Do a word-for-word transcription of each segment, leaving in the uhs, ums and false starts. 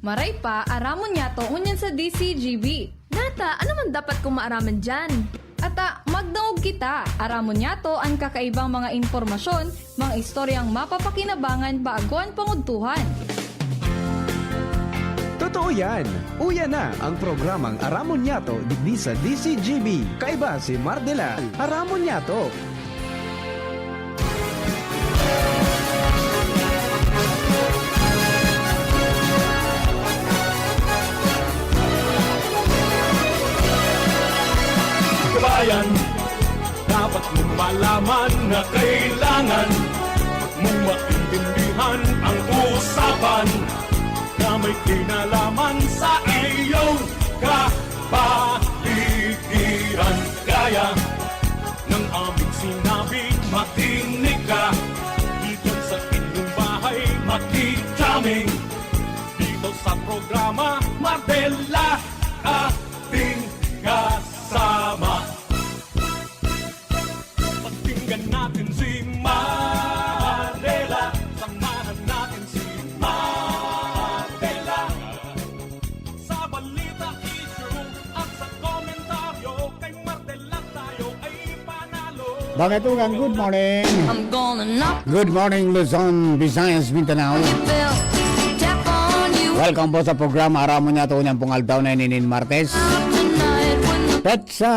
Maray pa, aramon niyato ngunyan sa D C G B. Nata, ano man dapat kong maaraman diyan? Ata, magdangog kita. Aramon niyato an kakaibang mga impormasyon, mga istoryang mapapakinabangan bago an pangudtuhan. Totoo yan! Uya na ang programang Aramon Niyato digdi sa D C G B. Kaiba si Mardela. Aramon Niyato! Kabayan, dapat mong malaman na kailangan mong maintindihan ang usapan na may kinalaman sa iyong kapaligiran. Kaya ng aming sinabi, makinig ka. Dito sa inyong bahay, makikita kami. Dito sa programa, Mardela, ating kasama. Pakinggan natin si Mardela. Samahan natin si Mardela. Sa balita, issue, at sa komentaryo, kay Mardela tayo ay panalo. Mga tugang, good morning. I'm gonna knock Good morning, Luzon, Visayas, Mindanao. your bell, tap on you Welcome po sa programa Aramon Niyato, ngunyan pong aldaw na ini nin Martes. tonight when the Petsa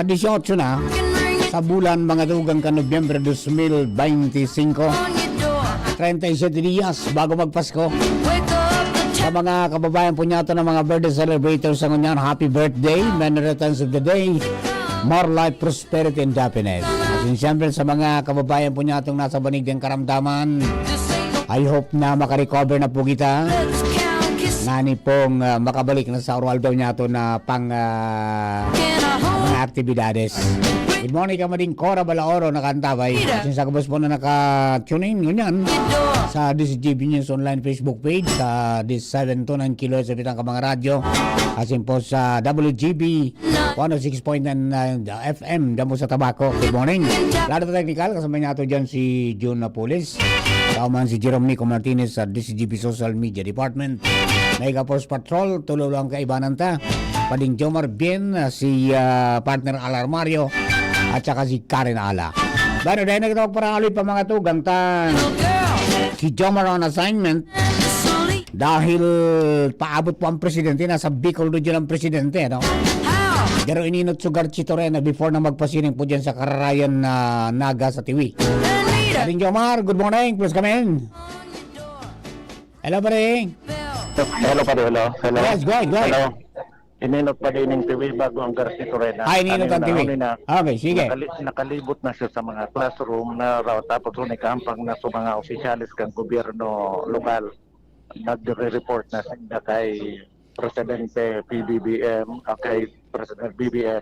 disiotso na can ring sa bulan, mga tugang, kan Nobyembre dos mil bente singko. on your door. Treinta y siete dias bago magpasko. Wake up the Sa mga kababayan po niyato na mga birthday celebrators sa ngunyan, happy birthday, many returns of the day, more life, prosperity, and happiness. At yun, siyempre, sa mga kababayan po niyatong nasa banig ng karamdaman, to say no. I hope na makarecover na po kita. Let's count kiss. Ngani pong ah, makabalik na sa oral daw niyato na pang ah, Can I hold mga aktibidades. Good morning, Kamading Cora Balaoro, nakantabay. At yun, sa gabos po na naka-tune in ngunyan your door? sa D C G B News Online Facebook page, sa D seven two nine kilohertz sa Bitang Kamang Radyo, asin po sa W G B one oh six point nine F M, damo sa Tabaco. Good morning. Lado technical, kasama niya ato dyan si Jun Napoles. Kauman si Jerome Nico Martinez sa D C G B Social Media Department. Mega Force Patrol, tulo lang kaibanan ta. Pading Jomar Bien, si ah, partner Alar Mario, at saka si Karen Ala. Pero dahil nagtawag para aloy pa mga tugang ta, Little girl, si Jomar on assignment slowly. dahil paabot po ang presidente, nasa Bicol Region ang presidente, no? How? Pero ininot sugar Chitorena before na magpasiring po dyan sa Kararayan na Naga sa Tiwi. Anita. Pading Jomar, good morning. Please come in. On your door. Hello, pare. Bell. Hello, pare. Hello. Hello. Yes, go ahead, go ahead. Hello. Ininot pa din ng T V bago ang Garcito Rena. Ah, ininot ang T V. Una, Okay, sige. Nakali- nakalibot na siya sa mga classroom na raw tapos huni kahampang na sa mga opisyales kan gobyerno lokal. Nagre-report na sila kay Presidente P B B M, ah, kay President B B M.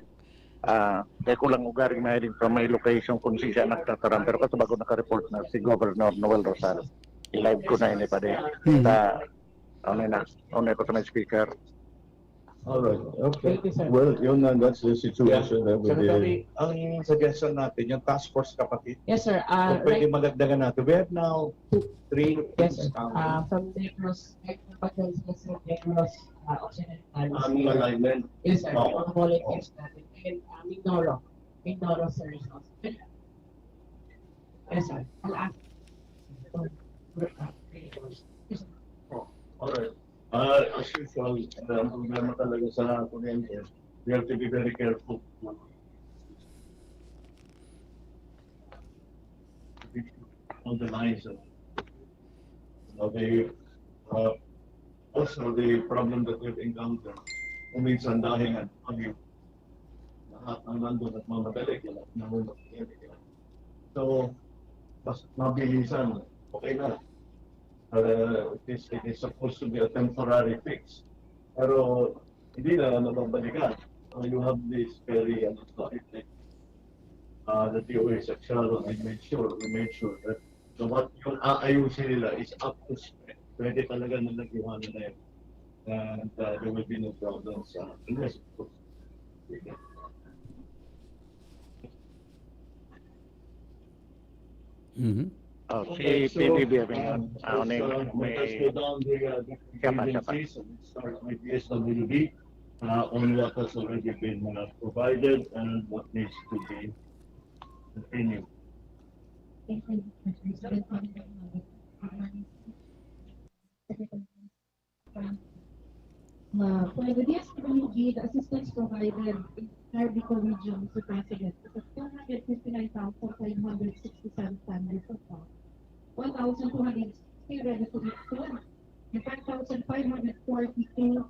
Ah, kaya ko lang ugaring mahiling from my location kung si siya nagtataram. Pero kasi bago nakareport na si Governor Noel Rosal, i-live ko na ini pa din. Mhm. Sa, ano na, ano ko sa may speaker. Alright, okay. Thank you, sir. Well, yun na, that's the situation that we Secretary, deal. Ang suggestion natin, yung task force kapatid, Yes, sir. Uh, kung pwede right, magagdagan natin. We have now three yes, sir. um, Uh, from Negros, Negros, Negros, uh, Occidental. Ang alignment. Yes, sir. Oo. Mga volunteers natin. And uh, Mindoro. Mindoro, sir. Yes, sir. Ang act- Alright. Uh, as usual, uh, ang problema talaga sa kuryente, we have to be very careful. On the lines of, okay, uh, also the problem that we've encountered, kung minsan dahil nga, ano, lahat ng nandun at mamadali, kaya naman mamadali. So, mas mabilisan, okay na. Uh, it is, it is supposed to be a temporary fix. Pero hindi na nababalikan. So, you have this very, ano, uh, the D O H section, I made sure, we made sure that so what yung aayusin nila is up to spec. Pwede talaga na nag-iwanan na yun. And uh, there will be no problems uh, unless, of course, Mhm. Oh, si P B B F ngayon. Ah, ano yung may... Siya pa, siya pa. Start with S W B, uh, on what has already been, uh, provided and what needs to be continued. Uh, for the D S W G, the assistance provided in Bicol region, Mister President, is at two hundred fifty-nine thousand five hundred sixty-seven standards of one thousand two hundred sixty ready to eat food, and five thousand five hundred forty-two,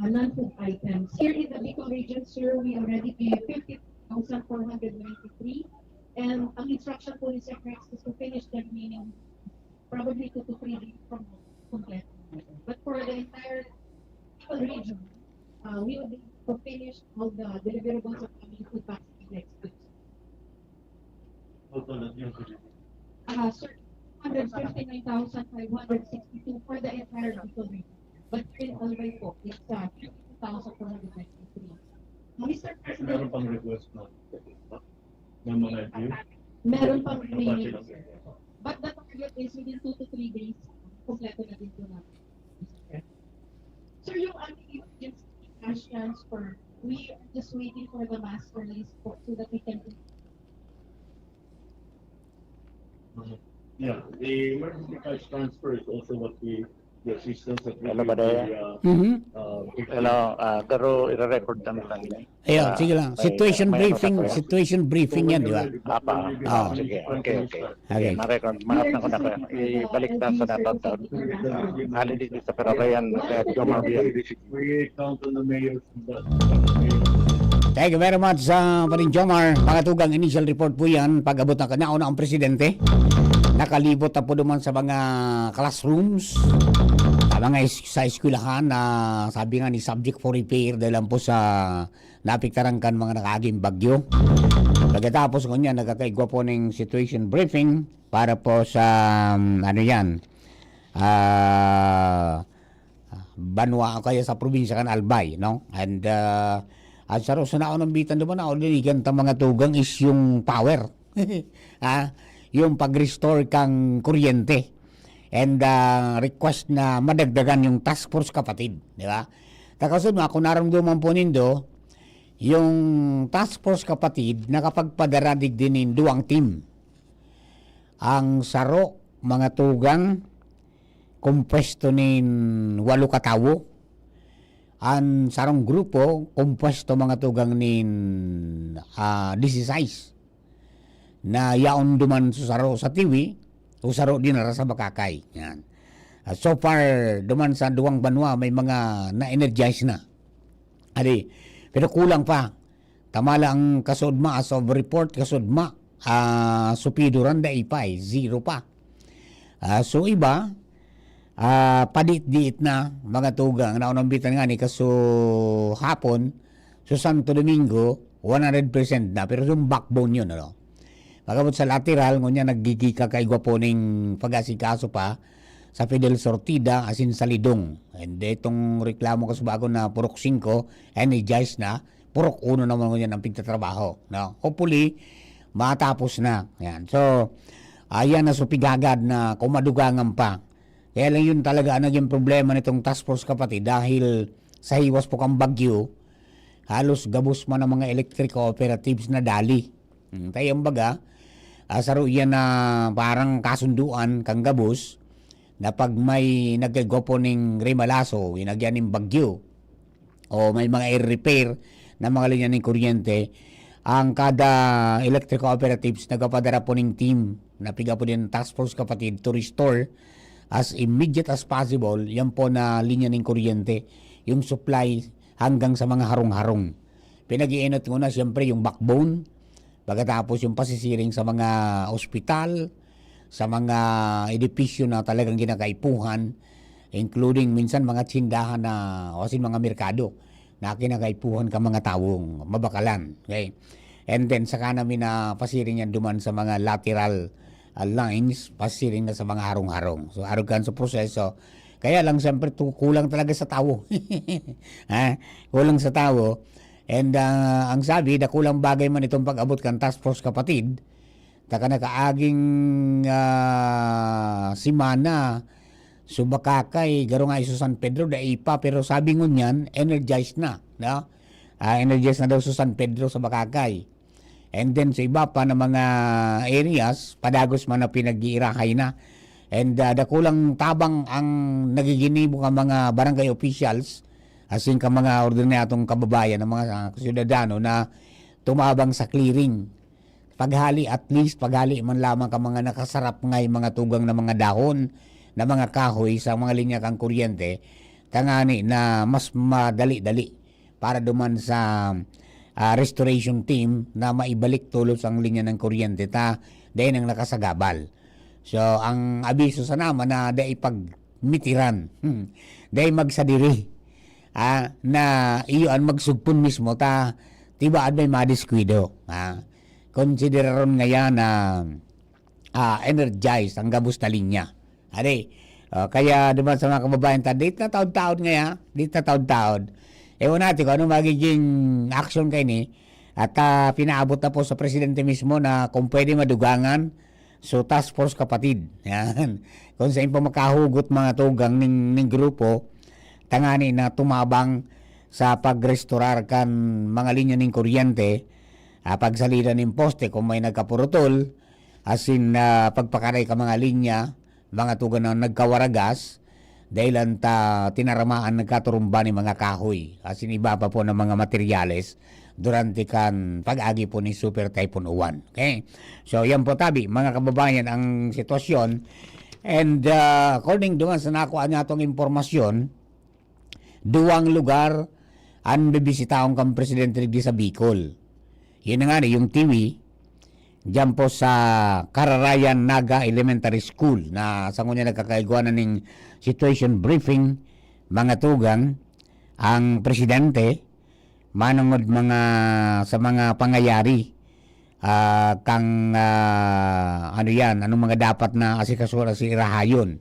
uh, non-food items. Here in the Bicol region, sir, we already gave fifty thousand four hundred ninety-three, and ang instruction po ni Sir Rex is to finish the remaining probably two to three days from now, complete. But for the entire region, uh, we will be to finish all the deliverables of coming food packs in the next week. Total na yun. Ah, sir, hundred fifty-nine thousand five hundred sixty-two for the entire Bicol region. But in Albay po, it's, uh, fifty-two thousand four hundred ninety-three. Mister President, meron pang request na ng mga L G U? Meron pang remaining, sir. But the target is within two to three days, kompleto na din po natin. Sir, yung ano, emergency cash transfer, we are just waiting for the master list po so that we can... Yeah, the emergency cash transfer is also what we, the assistance that we... Hello, give Badaya. The, uh, Mhm. uh, Hello, ah, garo, ire-record kami lang. Ayan, ah, sige lang. May, situation may ano briefing, na po yan. Situation briefing yan, di ba? Apa, ah, sige, okay, okay. Okay. Ma-record, mahat na ko na ko yan. Ibalik na sa natataw. Ah, hali dito sa Pero kaya yan, kaya Jomar yan. We count on the mayor. Thank you very much, ah, Paring Jomar. Mga tugang, initial report po yan. Pag-abot na kanya, una ang presidente. Nakalibot na po naman sa mga classrooms. Sa mga es-, sa eskwelahan na sabi nga ni subject for repair dahil lang po sa naapektaran kan mga nakaaging bagyo. Pagkatapos ngunyan, nagkakaigwa po ning situation briefing para po sa, um, ano yan, ah, banwa o kaya sa probinsya kan Albay, no? And, ah, at sa Rosa na unang bitan naman, na ulinigan ta mga tugang is yung power. Ha? Yung pag-restore kang kuryente. And, ah, request na madagdagan yung task force, kapatid, di ba? Takasod mo, kung naramdaman po nindo, yung task force, kapatid, nakapagpadara digdi nin duwang team. Ang saro, mga tugang, kompuesto nin walo ka tawo. An sarong grupo, kompuesto, mga tugang, nin, ah, disisais. Na yaon duman sa saro sa Tiwi, o saro dinara sa Bacacay. Yan. Ah, so far, duman sa duwang banwa, may mga na-energize na. Adi, pero kulang pa. Tama lang ang kasudma, as of report, kasudma, ah, supido ran, dai pa eh, zero pa. Ah, so iba, ah, padiit-diit na, mga tugang, naunambitan nga ni kaso hapon, so Santo Domingo, one hundred percent na, pero yung backbone yun, ano? Pagabot sa lateral, ngunyan nagigika kay gwapo ning pag-asikaso pa sa Fidel Sortida, asin sa Lidong. And itong reklamo ko sa bago na purok singko, energized na, purok uno naman ngunyan ang pigtatrabaho, no? Hopefully, matapos na. Yan. So, ayan na supigagad na kumadugangan pa. Kaya lang yun talaga ang naging problema nitong task force, kapatid, dahil sa hiwas po kang bagyo, halos gabos man ang mga electric cooperatives na dali. Hmm, tayo ang baga, ah, saro yan na parang kasunduan kang gabos na pag may nagkagwapo ning rimalaso, inagyan ning bagyo, o may mga i-repair na mga linya ning kuryente, ang kada electric cooperatives nagpapadara po ning team na piga po din task force, kapatid, to restore as immediate as possible yan po na linya ning kuryente, yung supply hanggang sa mga harong-harong. Pinag-iinot ko na, siyempre, yung backbone, pagkatapos yung pasisiring sa mga ospital, sa mga edipisyo na talagang ginakaipuhan, including minsan mga tsindahan na, o asin mga merkado na kinakaipuhan ka mga tawong mabakalan. Okay? And then, saka namin na pasiring yan duman sa mga lateral, ah, lines, pasiring na sa mga harong-harong. So, arog kan sa proseso. Kaya lang, siyempre, tu-, kulang talaga sa tawo. Ha? Kulang sa tawo. And, ah, ang sabi, dakulang bagay man itong pag-abot kan task force, kapatid. Saka nakaaging, ah, semana, so, Bacacay, garo nga iso San Pedro, dai pa, pero sabi ngunyan, energized na, no? Ah, energized na daw sa San Pedro, sa Bacacay. And then, sa iba pa na mga areas, padagos man na pinag-iirahay na. And, ah, dakulang tabang ang nagiginibo ka mga barangay officials, asin ka mga ordinaryong kababayan, ang mga, ah, syudadano na tumabang sa clearing. Paghali, at least, paghali man lamang ka mga nakasarap ngay mga tugang na mga dahon na mga kahoy sa mga linya kan kuryente, tangani na mas madali-dali para duman sa, ah, restoration team na maibalik tolos ang linya ng kuryente ta dai nang nakasagabal. So, ang abiso sana man na dai pagmitiran, hmm, dai magsadiri, ah, na iyo an magsugpon mismo ta tibaad may madiskuido, ah. Konsideraron ngaya na, ah, energized ang gabos na linya. Ade, oh, kaya duman sa mga kababayan ta, di tataod-taod ngaya, di tataod-taod. Ewan natin kung ano magiging action kaini. At, ah, pinaabot na po sa presidente mismo na kung pwede madugangan, so task force kapatid. Yan. Kung saan pa makahugot mga tugang ning, ning grupo, tangani na tumabang sa pagrestorar kan mga linya ning kuryente, ah, pagsalida ning poste kung may nagkapurutol, asin, ah, pagpakaray ka mga linya, mga tugang na nagkawaragas, dahilan ta tinaramaan nagkaturumba ning mga kahoy, asin iba pa po na mga materyales durante kan pag-agi po ni Super Typhoon Uwan. Okay? So, yan po tabi, mga kababayan, ang sitwasyon. And, ah, according duman sa nakuha natong impormasyon, duwang lugar an bibisitahon kan presidente digdi sa Bicol. Yun na nga, yung Tiwi, diyan po sa Kararayan Naga Elementary School na sa ngunyan nagkakaigwa na ning situation briefing, mga tugang, ang presidente, manongod mga, sa mga pangayari, ah, kang, ah, ano yan, anong mga dapat na asikasuhan si irahayon.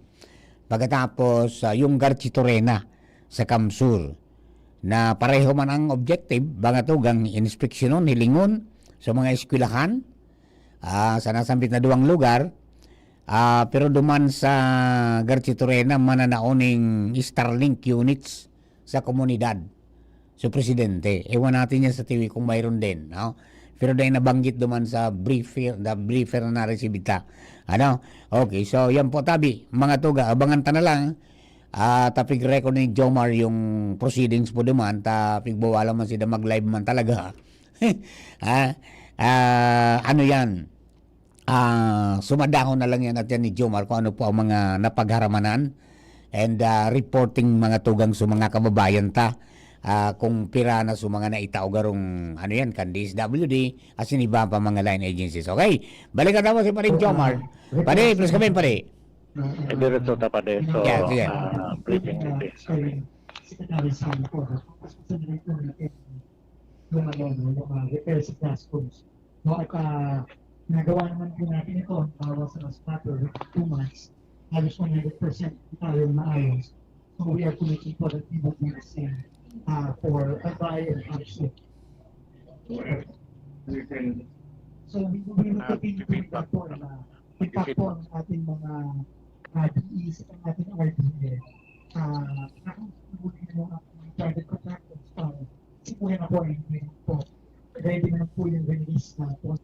Pagkatapos, ah, yung Garchitorena sa Kamsur, na pareho man ang objective, mga tugang, inspeksyonon, hilingon sa mga eskwelahan, ah, sa nasambit na duwang lugar, ah, pero duman sa Garchitorena, mananaon ning Starlink units sa komunidad. So, presidente, ewan natin yan sa T V kung mayroon din, no? Pero dahil nabanggit duman sa briefer, the briefer na nareceive ta. Ano? Okay, so yan po tabi, mga tugang, abangan ta na lang. Ah, tapig record ni Jomar yung proceedings po duman, tapig bawalan man sila mag-live man talaga. Ah, ah, ano yan? Ah, sumadahon na lang yan at yan ni Jomar kung ano po ang mga napagharamanan and, ah, reporting mga tugang sa mga kababayan ta. Ah, kung pira na sa mga naitao garong, ano yan, kan D S W D, asin iba pa mga line agencies. Okay? Balikan naman si Paring Jomar. Pare, please kami, pare. Diretso ta pa dito, Yeah, sige. Ah, briefing with this. Okay. Secretary Salvo, yung ano, yung mga repair sa classrooms. No, at ah, nagawa naman po natin ito, halimbawa sa Masbate, within two months, halos one hundred percent tayo maayos. So we are committing for the people blessing uh, for a buy and hardship. So we will continue to make that po na impactful ang ating mga uh, D Es, ang ating R D A. Uh, nakikita mo ang private contractors para siguro na po ay hindi po ready naman po yung release na po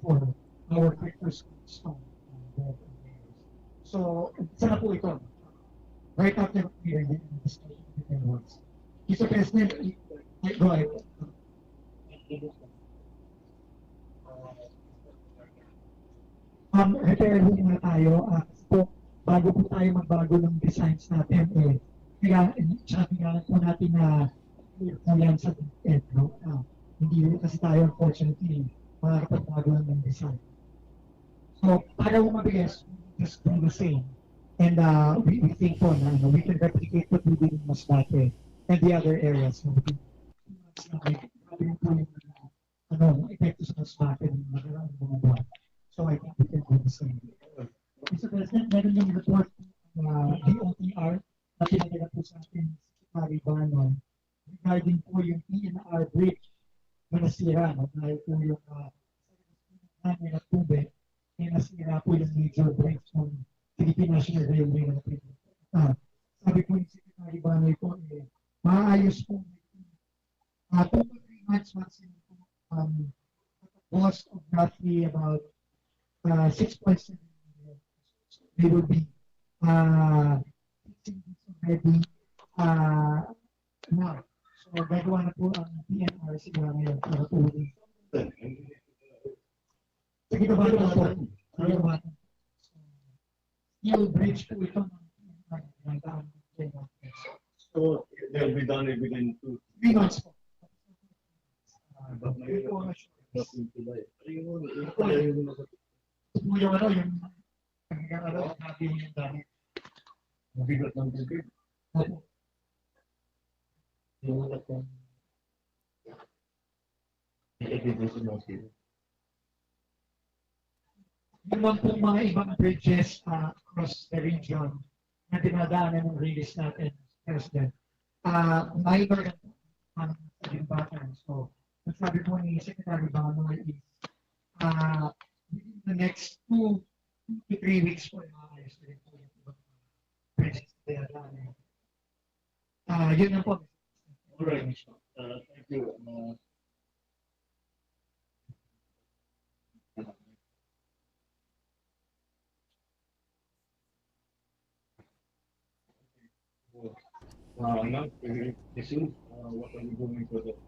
for our first install. So, isa na po ito. Right after the hearing, the discussion with the awards. Mister President, I- go ahead. Um, repair ho muna tayo. Ah, kasi po, bago po tayo magbago ng designs natin, eh, kaya, tsaka kailangan po natin na clear po yan sa end, no? Ah, hindi po kasi tayo, unfortunately, makakapagbago lang ng design. So, para po mabilis, just do the same. And uh, we, we think po na ano, we can replicate what we did in Masbate and the other areas. So, we can, ano, epekto sa Masbate ng mga mga buwan. So, I think we can do the same. Mister President, meron yung report ng uh, D O T R na pinadala po sa atin ni Secretary Vernon regarding po yung P N R bridge na nasira, no? Dahil po yung uh, ano na tubig, eh, nasira po yung major bridge ng Philippine National Railway na pinunta. Ah, sabi po ni Secretary Banoy po, eh, maayos po. Ah, two to three months maximum po, um, at a cost of roughly about, uh, six point seven million. So they will be, uh, fixing this already, uh, now. So gagawa na po ang P N R siguro ngayon para po dun. Sige, baba na po. Sige, baba na. So, steel bridge po ito ng, ng, ng daan. So, they'll be done within two, Three months po. But may- Hindi po, ano, sure. Not in July. Ito po yung, ano, yung, ang ano, sabi yung dami. Mabigat ng tubig. Opo. Yung wala pang may evidence ng sila. Yung man pong mga ibang bridges, ah, across the region na dinadaanan ng release natin, President. Ah, minor lang po ang kalimbatan. So, ang sabi po ni Secretary Banoy is, ah, within the next two, two to three weeks po, maayos na rin po yung ibang mga bridges na dinadaanan. Ah, yun lang po. Alright. Uh, thank you. Uh, uh, now, uh, this is, uh, what are we going for the,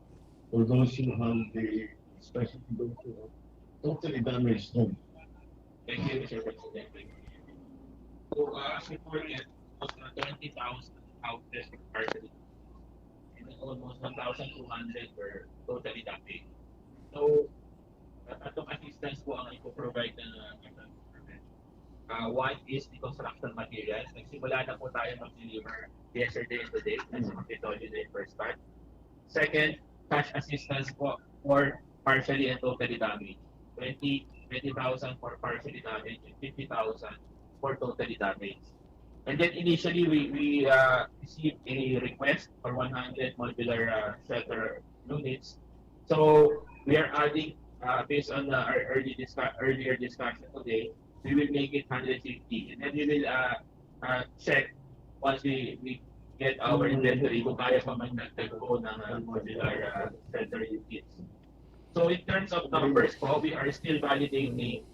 for those who have the, especially those who have totally damaged home? Thank you, Mister President. So, uh, as reported, almost uh, twenty thousand houses were partially damaged. And then almost one thousand two hundred were totally damaged. So, uh, itong assistance po ang ipo-provide ng uh, federal government. Uh, one is the construction materials. Nagsimula na po tayo mag-deliver yesterday and today. As I told you the first part. Second, cash assistance po for partially and totally damaged. Twenty, twenty thousand for partially damaged and fifty thousand for totally damaged. And then initially, we, we uh, received a request for one hundred modular uh, shelter units. So we are adding, uh, based on uh, our early discuss, earlier discussion today, we will make it one hundred fifty. And then we will uh, uh, check once we, we get our inventory kung kaya pa man nagtago ng uh, modular uh, shelter units. So in terms of numbers po, we are still validating.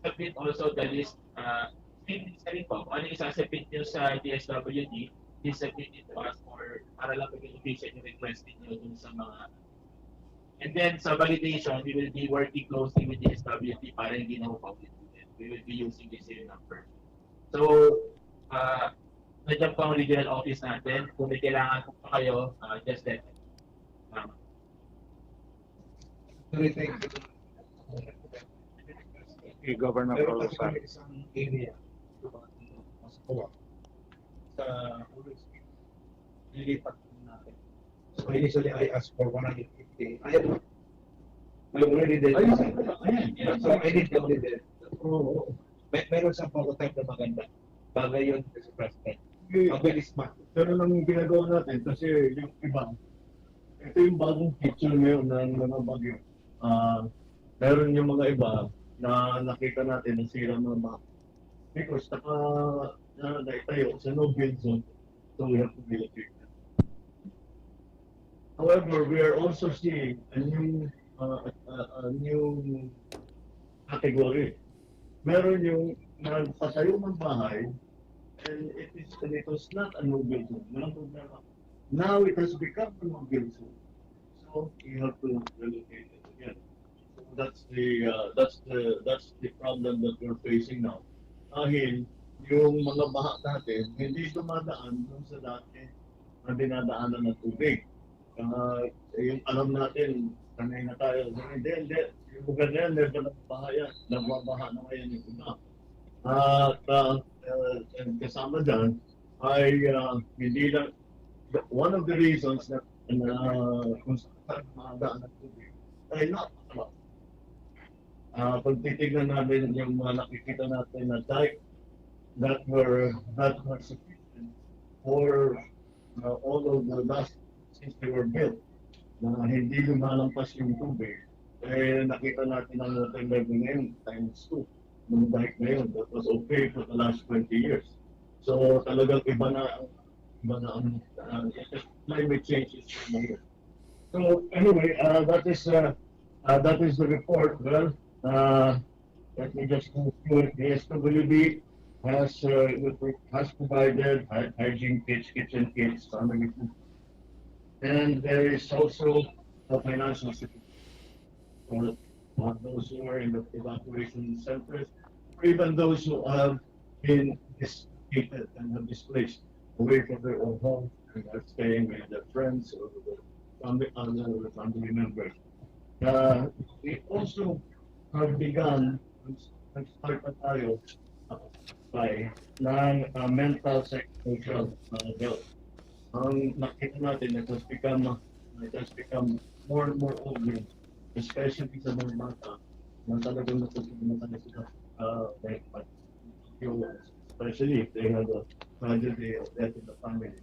Submit also the list. Uh, submit sa rin po, kung ano yung sasubmit nyo sa D S W D, please submit it to us for para lang maging efficient yung request ninyo dun sa mga. And then sa validation, we will be working closely with D S W D para hindi na po paulit-ulit. We will be using the same number. So, uh, nandiyan po ang regional office natin. Kung may kailangan po pa kayo, uh, just let me know. Salamat. Sorry, thank you. Kay Governor Pero Carlos kasi may isang area, mas kuha. Sa Ulos, nilipat natin. So initially, I asked for one hundred fifty. I have, I already did. Ayun, ayun. So I did already did. Oo. May, meron sa prototype na maganda. Bagay yun, Mister President. Okay. Mabilis man. Pero nang ginagawa natin, kasi yung iba, ito yung bagong feature ngayon ng mga bagyo. Ah, meron yung mga iba na nakita natin na sira mga baha. Because naka, na, naitayo sa no-build zone, so we have to relocate them. However, we are also seeing a new, uh, a, a new category. Meron yung nagpatayo ng bahay, and it is, and it was not a no-build zone. Walang problema. Now it has become a no-build zone. So we have to relocate it again. So that's the, uh, that's the, that's the problem that we're facing now. Dahil yung mga baha natin, hindi dumadaan dun sa dati na dinadaanan ng tubig. Ah, yung alam natin, sanay na tayo. Hindi, hindi. Yung lugar na yan, never nagbaha yan. Nagbabaha na ngayon yung iba. At ah, ah, and kasama dyan ay ah, hindi lang, one of the reasons na, na kung saan madaan ang tubig ay napakalakas. Ah, pag titignan natin yung mga nakikita natin na dike that were, that were sufficient for uh, all of the last since they were built, na hindi lumalampas yung tubig, Eh, nakita natin ang water level ngayon, times two. Nung dike ngayon, that was okay for the last twenty years. So, talagang iba na ang, iba na ang, uh, climate change is here. So, anyway, uh, that is, uh, uh, that is the report. Well, uh, let me just go through it. The S W B has, uh, has provided hy-, hygiene kits, kitchen kits, family food. And there is also a financial support for, for those who are in the evacuation centers, or even those who have been dislocated and have displaced away from their own home and are staying with their friends or with their family, other family members. Uh, we also have begun, nag-start na tayo by ng, uh, mental psychosocial, uh, health. Ang nakita natin, it has become, it has become more and more obvious, especially sa mga bata, na talagang nagpapalala sila, uh, like, like, yung, especially if they have a tragedy or death in the family.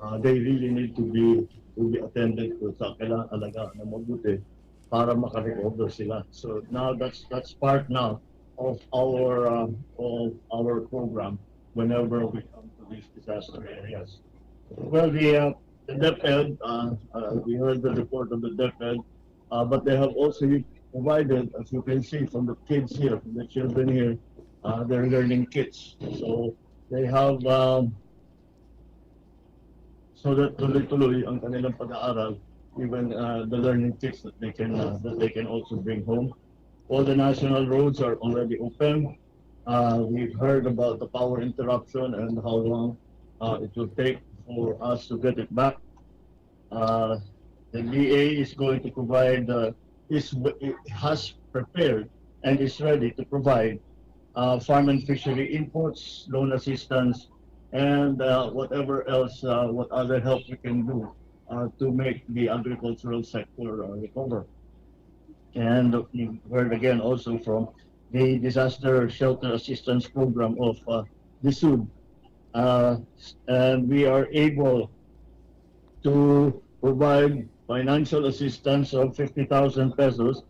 Uh, they really need to be, to be attended to, sa kailangan alagaan na mabuti para makarecover sila. So now that's, that's part now of our, um, of our program whenever we come to these disaster areas. Well, the, uh, the DepEd, uh, uh, we heard the report of the DepEd, uh, but they have also provided, as you can see from the kids here, from the children here, uh, their learning kits. So they have, um, so that tuloy-tuloy ang kanilang pag-aaral, even, uh, the learning kits that they can, uh, that they can also bring home. All the national roads are already open. Uh, we've heard about the power interruption and how long, uh, it will take for us to get it back. Uh, the D A is going to provide, uh, is w-, has prepared and is ready to provide, uh, farm and fishery inputs, loan assistance, and, uh, whatever else, uh, what other help we can do, uh, to make the agricultural sector, uh, recover. And you heard again also from the Disaster Shelter Assistance Program of, uh, DSUD. Uh, and we are able to provide financial assistance of fifty thousand pesos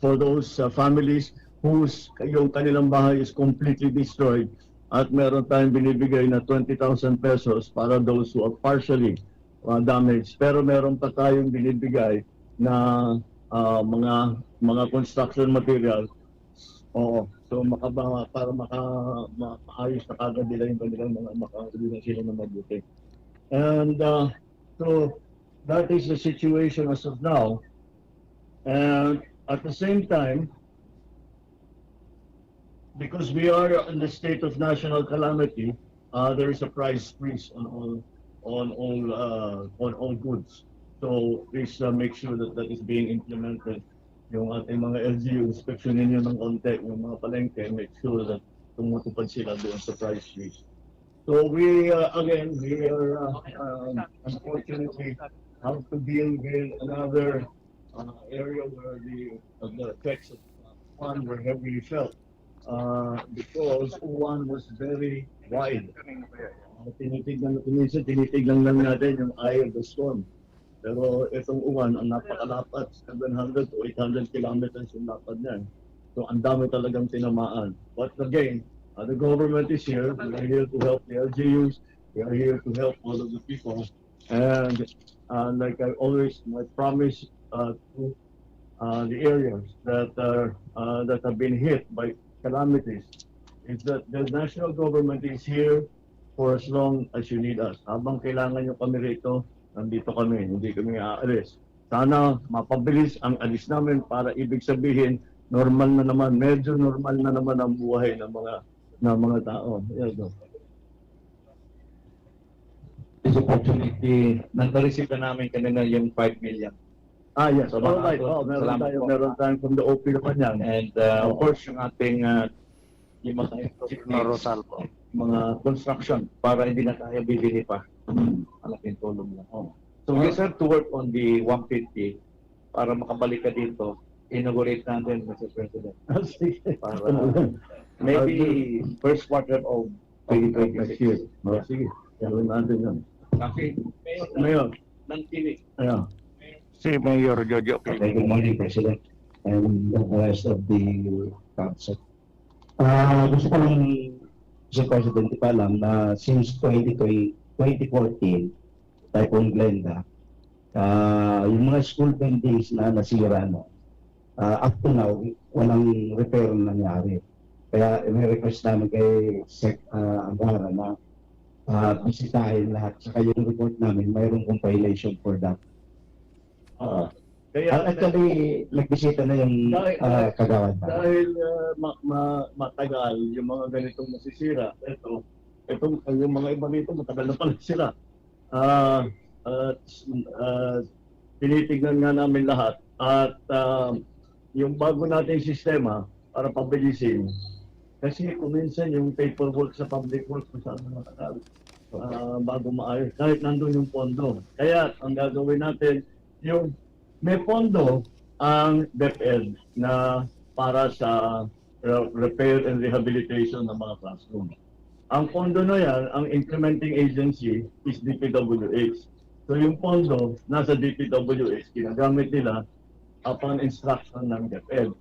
for those, uh, families whose, yung kanilang bahay is completely destroyed, at meron tayong binibigay na twenty thousand pesos para those who are partially, uh, damaged. Pero meron pa tayong binibigay na, uh, mga, mga construction material. Oo. So, makaba-, para maka-, ma-, maayos na kagad nila yung kanilang mga, makauli na sila na mabuti. And, uh, so, that is the situation as of now. And at the same time, because we are in the state of national calamity, uh, there is a price freeze on all, on all, uh, on all goods. So please, uh, make sure that that is being implemented. Yung ating mga L G U, inspeksyonin nyo ng konti, yung mga palengke, make sure that tumutupad sila doon sa price freeze. So we, uh, again, we are, uh, um, unfortunately have to deal with another, uh, area where the, uh, the effects of, uh, Juan were heavily felt, uh, because Juan was very wide. Uh, tinitignan, minsan tinitignan lang natin yung eye of the storm. Pero itong Juan, ang napakalapad, seven hundred to eight hundred kilometers yung lapad niya. So, ang dami talagang tinamaan. But again, uh, the government is here. We are here to help the L G Us. We are here to help all of the people. And, uh, like I always, my promise, uh, to, uh, the areas that are, uh, that have been hit by calamities is that the national government is here for as long as you need us. Habang kailangan nyo kami rito, nandito kami, hindi kami aalis. Sana mapabilis ang alis namin para ibig sabihin, normal na naman, medyo normal na naman ang buhay ng mga, ng mga tao. Yes, sir. This opportunity, nagpa-receive na namin kanina yung five million. Ah, yes. So, all right. Oh, meron tayo, meron tayong from the O P naman yan. And, uh, of course, yung ating, uh, yung mga, mga construction para hindi na tayo bibili pa. Malaking tulong na. Oh. So, we start to work on the one fifty para makabalik ka dito. Inaugurate natin, Mister President. Ah, sige. Para maybe first quarter of twenty twenty-six. Next year. Oh, sige. Gawin natin yan. Okay. Mayor, Mayor. Nang tinig. Ayan. Mayor, Si Mayor Jojo P. Okay, good morning, President, and the rest of the council. Ah, gusto ko lang, Mister President, ipaalam na since twenty twenty, twenty fourteen, Typhoon Glenda, ah, yung mga school buildings na nasira, no, ah, up to now, walang repair na nangyari. Kaya may request namin kay Sec ah, Angara na ah, bisitahin lahat. Saka yung report namin, mayroong compilation for that. Ah, At kaya actually, nagbisita na yung Dahil- ah, kagawad na. dahil ah, ma- ma- matagal yung mga ganitong nasisira, ito, itong, yung mga iba rito, matagal na pala sila. Ah, at ah, tinitignan nga namin lahat. At ah, yung bago nating sistema para pabilisin, kasi kung minsan yung paperwork sa public works, masyadong matagal ah, bago maayos, kahit nandun yung pondo. Kaya ang gagawin natin, yung may pondo ang DepEd na para sa re- repair and rehabilitation ng mga classroom. Ang pondo na yan, ang implementing agency is DPWH. So yung pondo, nasa DPWH, ginagamit nila upon instruction ng DepEd.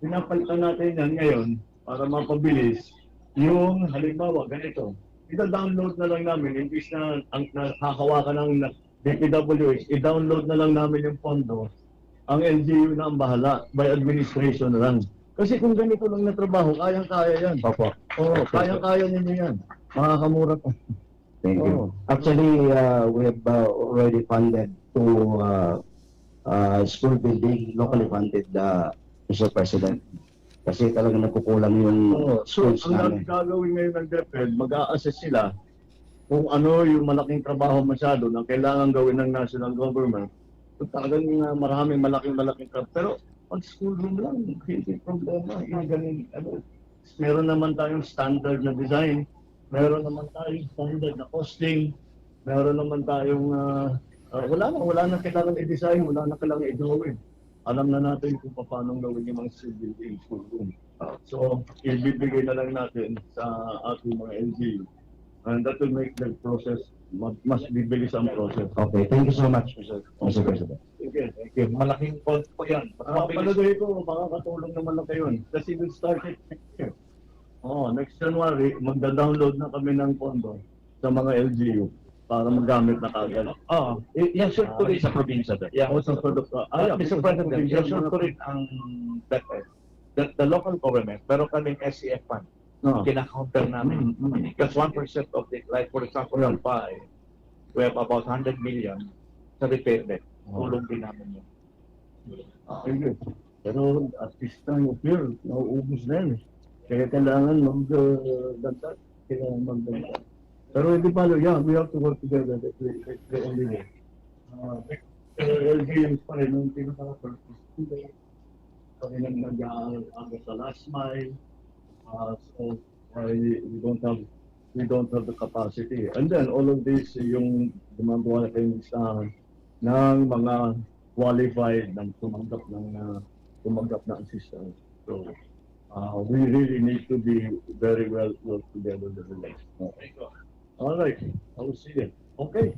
Pinapalitan natin yan ngayon para mapabilis yung halimbawa ganito. Ida-download na lang namin, imbis na ang nahahawakan ng DPWH, i-download na lang namin yung pondo. Ang LGU na ang bahala, by administration na lang. Kasi kung ganito lang na trabaho, kayang-kaya yan. Opo. Oo, kayang-kaya ninyo yan. Makakamura pa. Thank you. Oo. Actually, uh, we have uh, already funded to uh, uh, school building, locally funded, uh, Mister President. Kasi talaga nagkukulang yung Oo. So, schools ang namin. gagawin ngayon ng DepEd, mag-a-assess sila kung ano yung malaking trabaho masyado na kailangan gawin ng national government. So, talagang uh, maraming malaking-malaking trabaho. Pero pag schoolroom lang, hindi problema. Yung ganun, ano, meron naman tayong standard na design. Meron naman tayong standard na costing. Meron naman tayong, ah, ah, wala na, wala na kailangan i-design, wala na kailangan i-drawing. Alam na natin kung paano gawin yung mga civil school room. So, ibibigay na lang natin sa ating mga LGU. And that will make the process, ma- mas bibilis ang process. Okay, thank you so much, Mister Mister President. Okay. Thank you. Malaking point po yan. Mas Ah, mabilis. palagay ko, makakatulong naman na kayo. Kasi we'll start it next year. Oh, next January, magda-download na kami ng pondo sa mga LGU para magamit na kagad. Oo. Y- Yan sure to rin sa probinsya. Yan. O sa product, ah, Ah, yeah, Mister sa President, probinsya, yan sure mga- to rin ang DepEd. The, the local government, pero kaming SCF fund, No. kina-counter namin. Mm, mm. That's one percent of the, like for example, Yeah. Albay, we have about hundred million sa repair debt. Oh. Tulong din namin yun. Ayun. Pero at this time of year, nauubos na yan eh. Kaya kailangan mag-dagdag. Kailangan magdagdag. Pero hindi pa, yeah, we have to work together. That's the, that's the only way. Uh, pero LGUs pa rin ang pinaka-purpose. Hindi pa rin ang nag-aaga sa last mile. Uh, so, uh, we don't have we don't have the capacity. And then all of this, yung gumagawa na kayong listahan ng mga qualified na tumanggap ng uh, tumanggap ng assistance. So, uh, we really need to be very well work together with the village. All right, I will see you. Okay,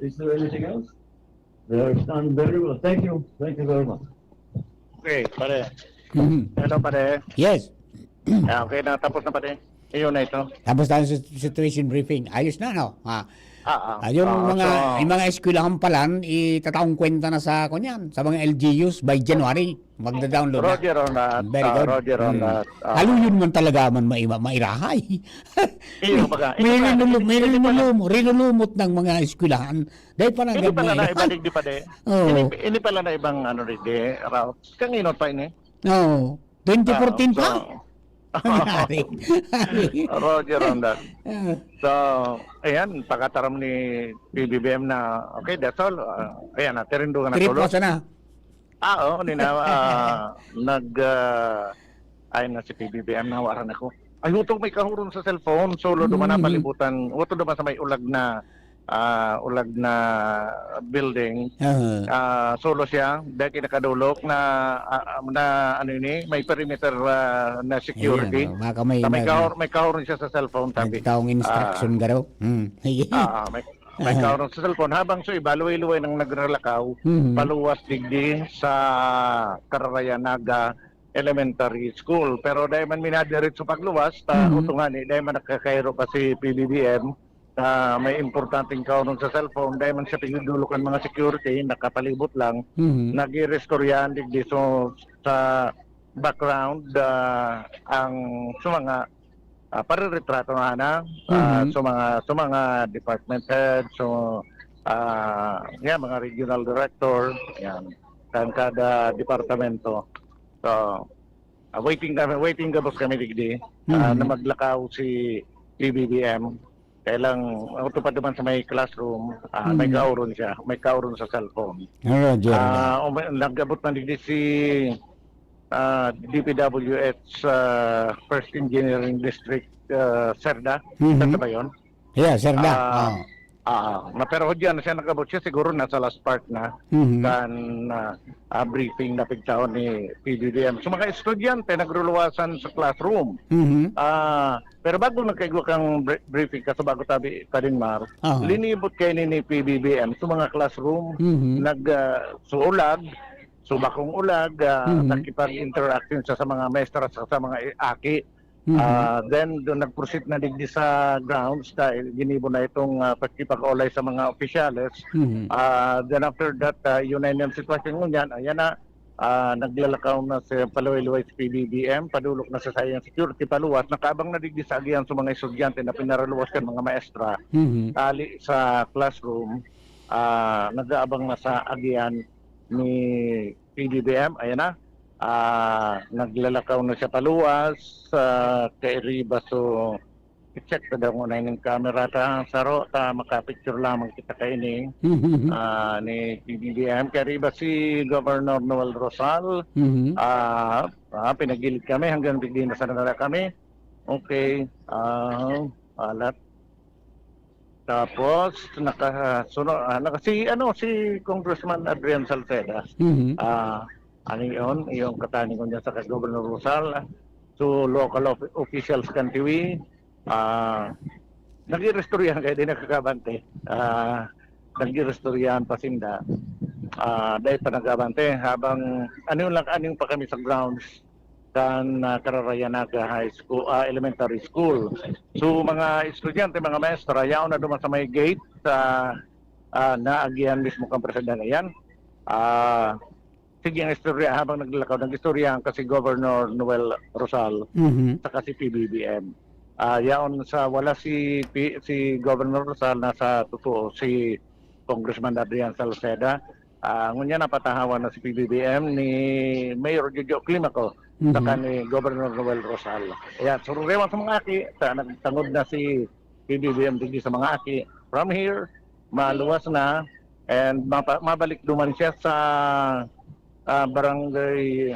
is there anything else? There's none. Very well. Thank you. Thank you very much. Okay, pare. Mhm. Hello, pare. Yes. Ah, okay na, tapos na, pare. Ayun na ito. Tapos tayo sa situation briefing. Ayos na, no? Ah, Ah, ah. ah, yung Ah, mga so, yung mga eskwelahan pala, itataong kwenta na sa kunyan, sa mga L G Us by January. Magda-download na. Roger on that. Very Ah, good. Roger on Mm. that. Ah. Haluyon man talaga man maiba, mairahay. Iyo, baga. May Ito pa, rinulum, may ito pa, rinulum, rinulumot ng mga eskwelahan. Dahil pa na ito pala na ibalik di pa de. Oo. Ini, ini pala na ibang ano rin de, routes. Kanino pa ini? Oo. twenty fourteen Ah, pa? so, Nangyari. Roger on that. Ah, So, ayan, pagkataram ni P B B M na, okay, that's all. Ah, ayan na, tirindugan na Trip tulo. ko sana. Ah, oo, nina, ah, nag, ah, ayun na si P B B M, nawaran ako. Ay, hutog may kahuron sa cellphone, solo duman Mm. na palibutan, huto duman sa may ulag na, ah, ulag na building. Ah, Ah, solo siya, dahil kinakadulok na, ah, ah, na, ano ini, may perimeter ah, na security. Ayan, oh, baka may, Sa may may, kahor, may kahuron siya sa cellphone, sabi. may taong instruction garo. Hmm. Ah, ah, may, May Aha. kaoron sa cellphone. Habang so iba, luway-luway nang nagralakaw, Mhm. paluwas digdi sa Kararayan Naga Elementary School. Pero dai man minadiretso pagluwas, ta Mhm. utong ngani, dai man nakakairo pa si P B B M na may importanteng kaoron sa cellphone. Dai man siya pinidulok ang mga security, nakapalibot lang. Mhm. Nag-irestoryahan digdi. So, sa background, ah, ang sa mga, ah, pareretrato na, na, ah, Mhm. sa mga, sa mga department head, so, ah, yan, mga regional director, yan, kan kada departamento. So, ah, waiting kami, waiting gabos kami digdi, ah, Mhm. na maglakaw si P B B M. Kaya lang, ang tupad naman sa may classroom, ah, may Mhm. kaoron siya, may kaoron sa cellphone. Alright, Jerry. Ah, um, nag-abot na digdi si, ah, D P W H, ah, First Engineering District, ah, Cerda. Mhm. Cerda ba yun? Yeah, Cerda. Ah, Ah. ah, na, pero diyan siya nag-abot siya, siguro nasa last part na Mhm. kan, ah, ah, briefing na pigtaon ni P B B M. So, mga estudyante nagruluwasan sa classroom. Mhm. Ah, pero bago nagkaigwa kang bri-, briefing ka sa bago tabi, Kading Mar, Aha. linibot kayo ni, ni P B B M sa mga classroom, Mhm. nag, ah, suulag, subakong ulag, ah, Mhm. nakipag-interaction siya sa mga maestra sa, sa mga i-, aki. Mhm. Ah, then, doon nag-proceed na digdi sa grounds dahil ginibo na itong, ah, pakikipag-olay sa mga opisyales. Mhm. Ah, then after that, ah, yun na yung sitwasyon ngunyan. Ayan na, ah, naglalakaw na sa paluway-luway sa P B B M, padulok na sa sayang security paluwas. Nakaabang na digdi sa agihan sa mga estudyante na pinaraluwas kan mga maestra. Mhm. Ali sa classroom, ah, nag-aabang na sa agihan ni P B B M. Ayan na. Ah, naglalakaw na siya paluwas sa kairiba. So, i-check ta daw kung ano yung camera ta. Saro ta, makapicture lamang kita kaini, ah, ni P B B M. Kairiba si Governor Noel Rosal. Mhm. Ah, ah, pinagilid kami hanggang digdi na sana kami. Okay. Ah, alat. Tapos, naka, suno-, ah, naka, si, ano, si Congressman Adrian Salceda, Mhm. ah, ano yun, yung kataningon niya sa Governor Rosal, ah, so local of-, officials kan Tiwi, ah, nag-irestoryahan kayo, di nakakabante. Ah, nag-irestoryahan pa sinda. Ah, dahil pa nagkabante, habang, ano yun lang, ano yung pa kami sa grounds, kan, ah, Kararayan Naga High School, ah, Elementary School. So, mga estudyante, mga maestra, yaon na duman sa may gate, sa, ah, naagihan mismo kan presidente. Ayan. Ah, sige, ang istorya, habang naglalakaw, nag-istoryahan kasi Governor Noel Rosal, Mhm. saka si P B B M. Ah, yaon sa, wala si P-, si Governor Rosal, nasa totoo, si Congressman Adrian Salceda. Ah, ngunyan napatahawan na si P B B M ni Mayor Jojo Climaco Mhm. saka ni Governor Noel Rosal. Ayan, so, rewan sa mga aki, sa, nagtangod na si P B B M digdi sa mga aki. From here, maluwas na and mapa-, mabalik duman siya sa, ah, barangay,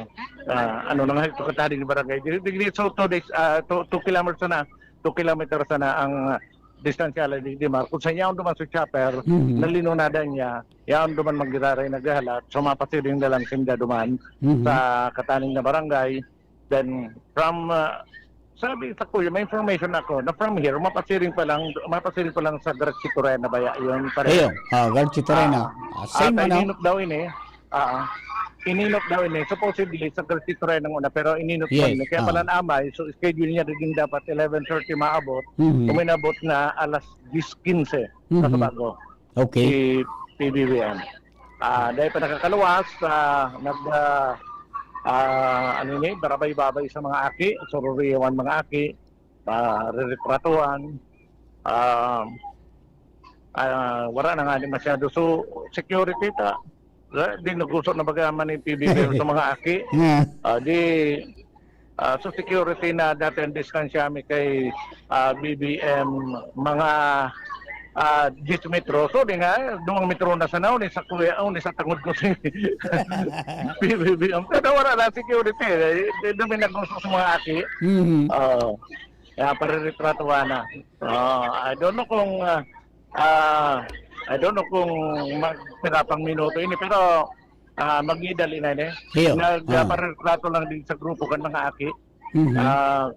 ah, ano na nga, ito kataring barangay. Digdi, digdi, so, two days, ah, two, two kilometers na, two kilometers na ang distansya la digdi, Mar. Kung sa yaon duman sa chopper, Mhm. na linunadan niya, yaon duman magiraray naghahalat, so mapasiring na lang sinda duman Mhm. sa kataning na barangay. Then, from, ah, sabi sa kuya, may information ako na from here, mapasiring pa lang, mapasiring pa lang sa Garchitorena baya yun, pare. Ayun, ah, Garchitorena. Ah, Ah, same ah, ano? Ininot daw ini. Ah, ininot daw ini. Supposedly, sa Garchitorena ng una, pero ininot Yes, pa ini. Kaya ah. pala naamay, so schedule niya din dapat eleven thirty maabot. Mhm. Uminabot na alas diyes quince Mhm. sa Subago. Okay. Si P B B M. Ah, dahil pa nakakaluwas, ah, nag, ah, ah, ano ni, barabay-babay sa mga aki, sururiyawan mga aki, ah, reretratuhan, ah, ah, wala na nga ni masyado. So, security ta, eh, di naguso na baga man ni P B B M sa mga aki. Nga. Ah, di, Ah, so security na dati ang distansya mi kay, ah, B B M, mga, ah, diyes metro. So, di nga, duwang metro na sa naon, isa kuya, oh, isa tangod ko si B B M. Pero wala na security, eh. Di, di mi naggusto sa mga aki. Mhm. Oo. Kaya pareretratuhan na. Ah, I don't know kung, ah, ah, I don't know kung mag-, pira pang minuto ini, pero, ah, magidali na ini. Iyo. Nag-, Ah. ah, pareretrato lang din sa grupo kan mga aki. Mhm. Ah,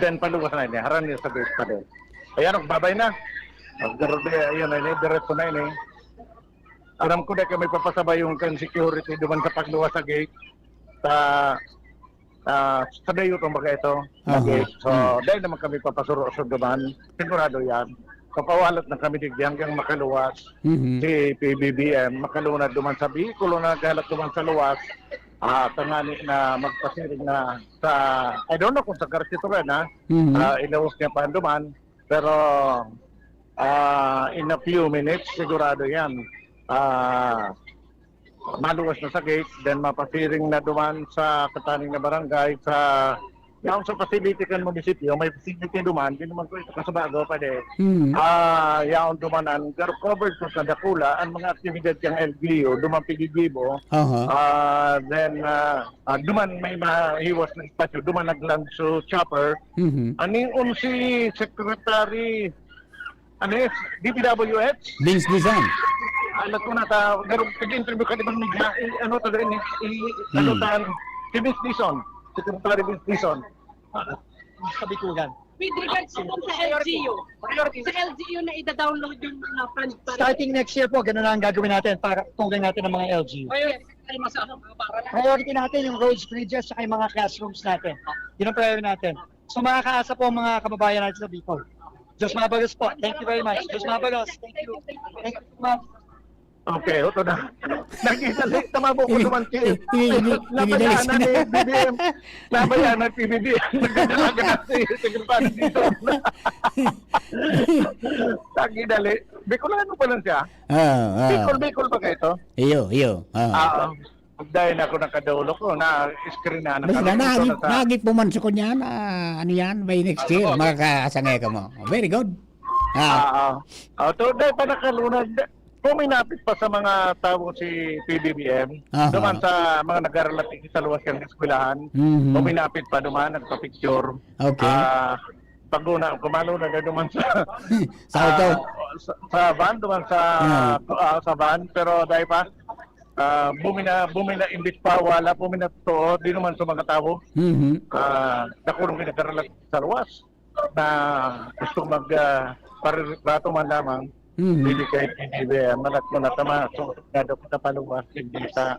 then paluwas na ini. Harang niya sa gate pa din. Ayan, nagbabay na. Pagkaroon na, ayun na ini, diretso na ini. Aram ko na kami papasabay yung kan security duman sa pagluwas sa gate. Sa, ah, sa dayo itong baga ito, na Aha. gate. So, Hmm. dahil naman kami papasuro-suro duman, sigurado yan. Papawalat na kami digdi hanggang makaluwas Mhm. si P B B M, makalunad duman sa vehikulo na naghalat duman sa luwas. Ah, tangani na magpasiring na sa, I don't know kung sa Garchituran, ha? Mhm. Ah, ilawos niya pa duman. Pero, ah, in a few minutes, sigurado yan. Ah, maluwas na sa gate, then mapasiring na duman sa kataning na barangay, sa yaon sa facility kan munisipyo, may facility duman, di naman ko ito kasabago pa de. Hmm. Ah, yaon duman ang gar-, covered ko sa dakula, ang mga aktibidad kang L G U, duman pigigibo. Aha. Ah, then, ah, ah, duman may mahiwas na espasyo, duman nag-land so chopper. Mhm. Ani on si Secretary, ano yun, D P W H? Vince Dizon. Alam ko na ta, pero pag-interview ka, di ba, media? Eh, ano to rin, eh, eh, ano Hmm. tan, si Vince Dizon, Secretary Vince Dizon. Ah, sa Bikugan. With regards po sa L G U, sa L G U na ida-download yung mga fund para Starting next year po, ganun na ang gagawin natin para tulungan natin ang mga L G U. Yes. Priority natin yung roads, bridges, saka yung mga classrooms natin. Yun ang priority natin. So, makakaasa po ang mga kababayan natin sa Bicol. Diyos mabalos po. Thank you very much. Diyos mabalos. Thank you. Thank you so much. Okay, ito na. Nagdidali. Tama po ko Ini-, naman, Chief. ini-, ini-, Nabayaan na inidali ni siya. B B M. Nabayaan na P B B M. Nagdadalaga na si Secretary dito. Nagdidali. Bicolano pa lang siya. Ah, ah. Bicol, Bicol ba kayo to? Iyo, iyo. Ah. Ah, dahil ako nakadolo ko, na-screen na, Basta nakaroon na, ko nagi-, na sa nagi po man sa kunya na, ano yan, by next year, Oo. makakasangay ka mo. Very good. Ah. Ah, ah. Ah, to, dahil pa nakalunag, da-, puminapit pa sa mga tao si P B B M, Aha. duman sa mga nag-aaral at sa luwas ng eskwelahan, Mhm. puminapit pa duman, nagpa-picture. Okay. Ah, pag una, kumalo na duman sa, Sa auto? ah, sa, sa van, duman sa, Ah. ah, sa van, pero dahil pa, ah, bumina, bumina, imbis pa wala, bumina totoo, di naman sa mga tao. Mhm. Ah, nakulong ka nagkarala sa luwas na gusto mag, ah, pariretrato man lamang, Mhm. pili kay P B B M, malat mo na tama, so, nga daw kita paluwas, hindi sa,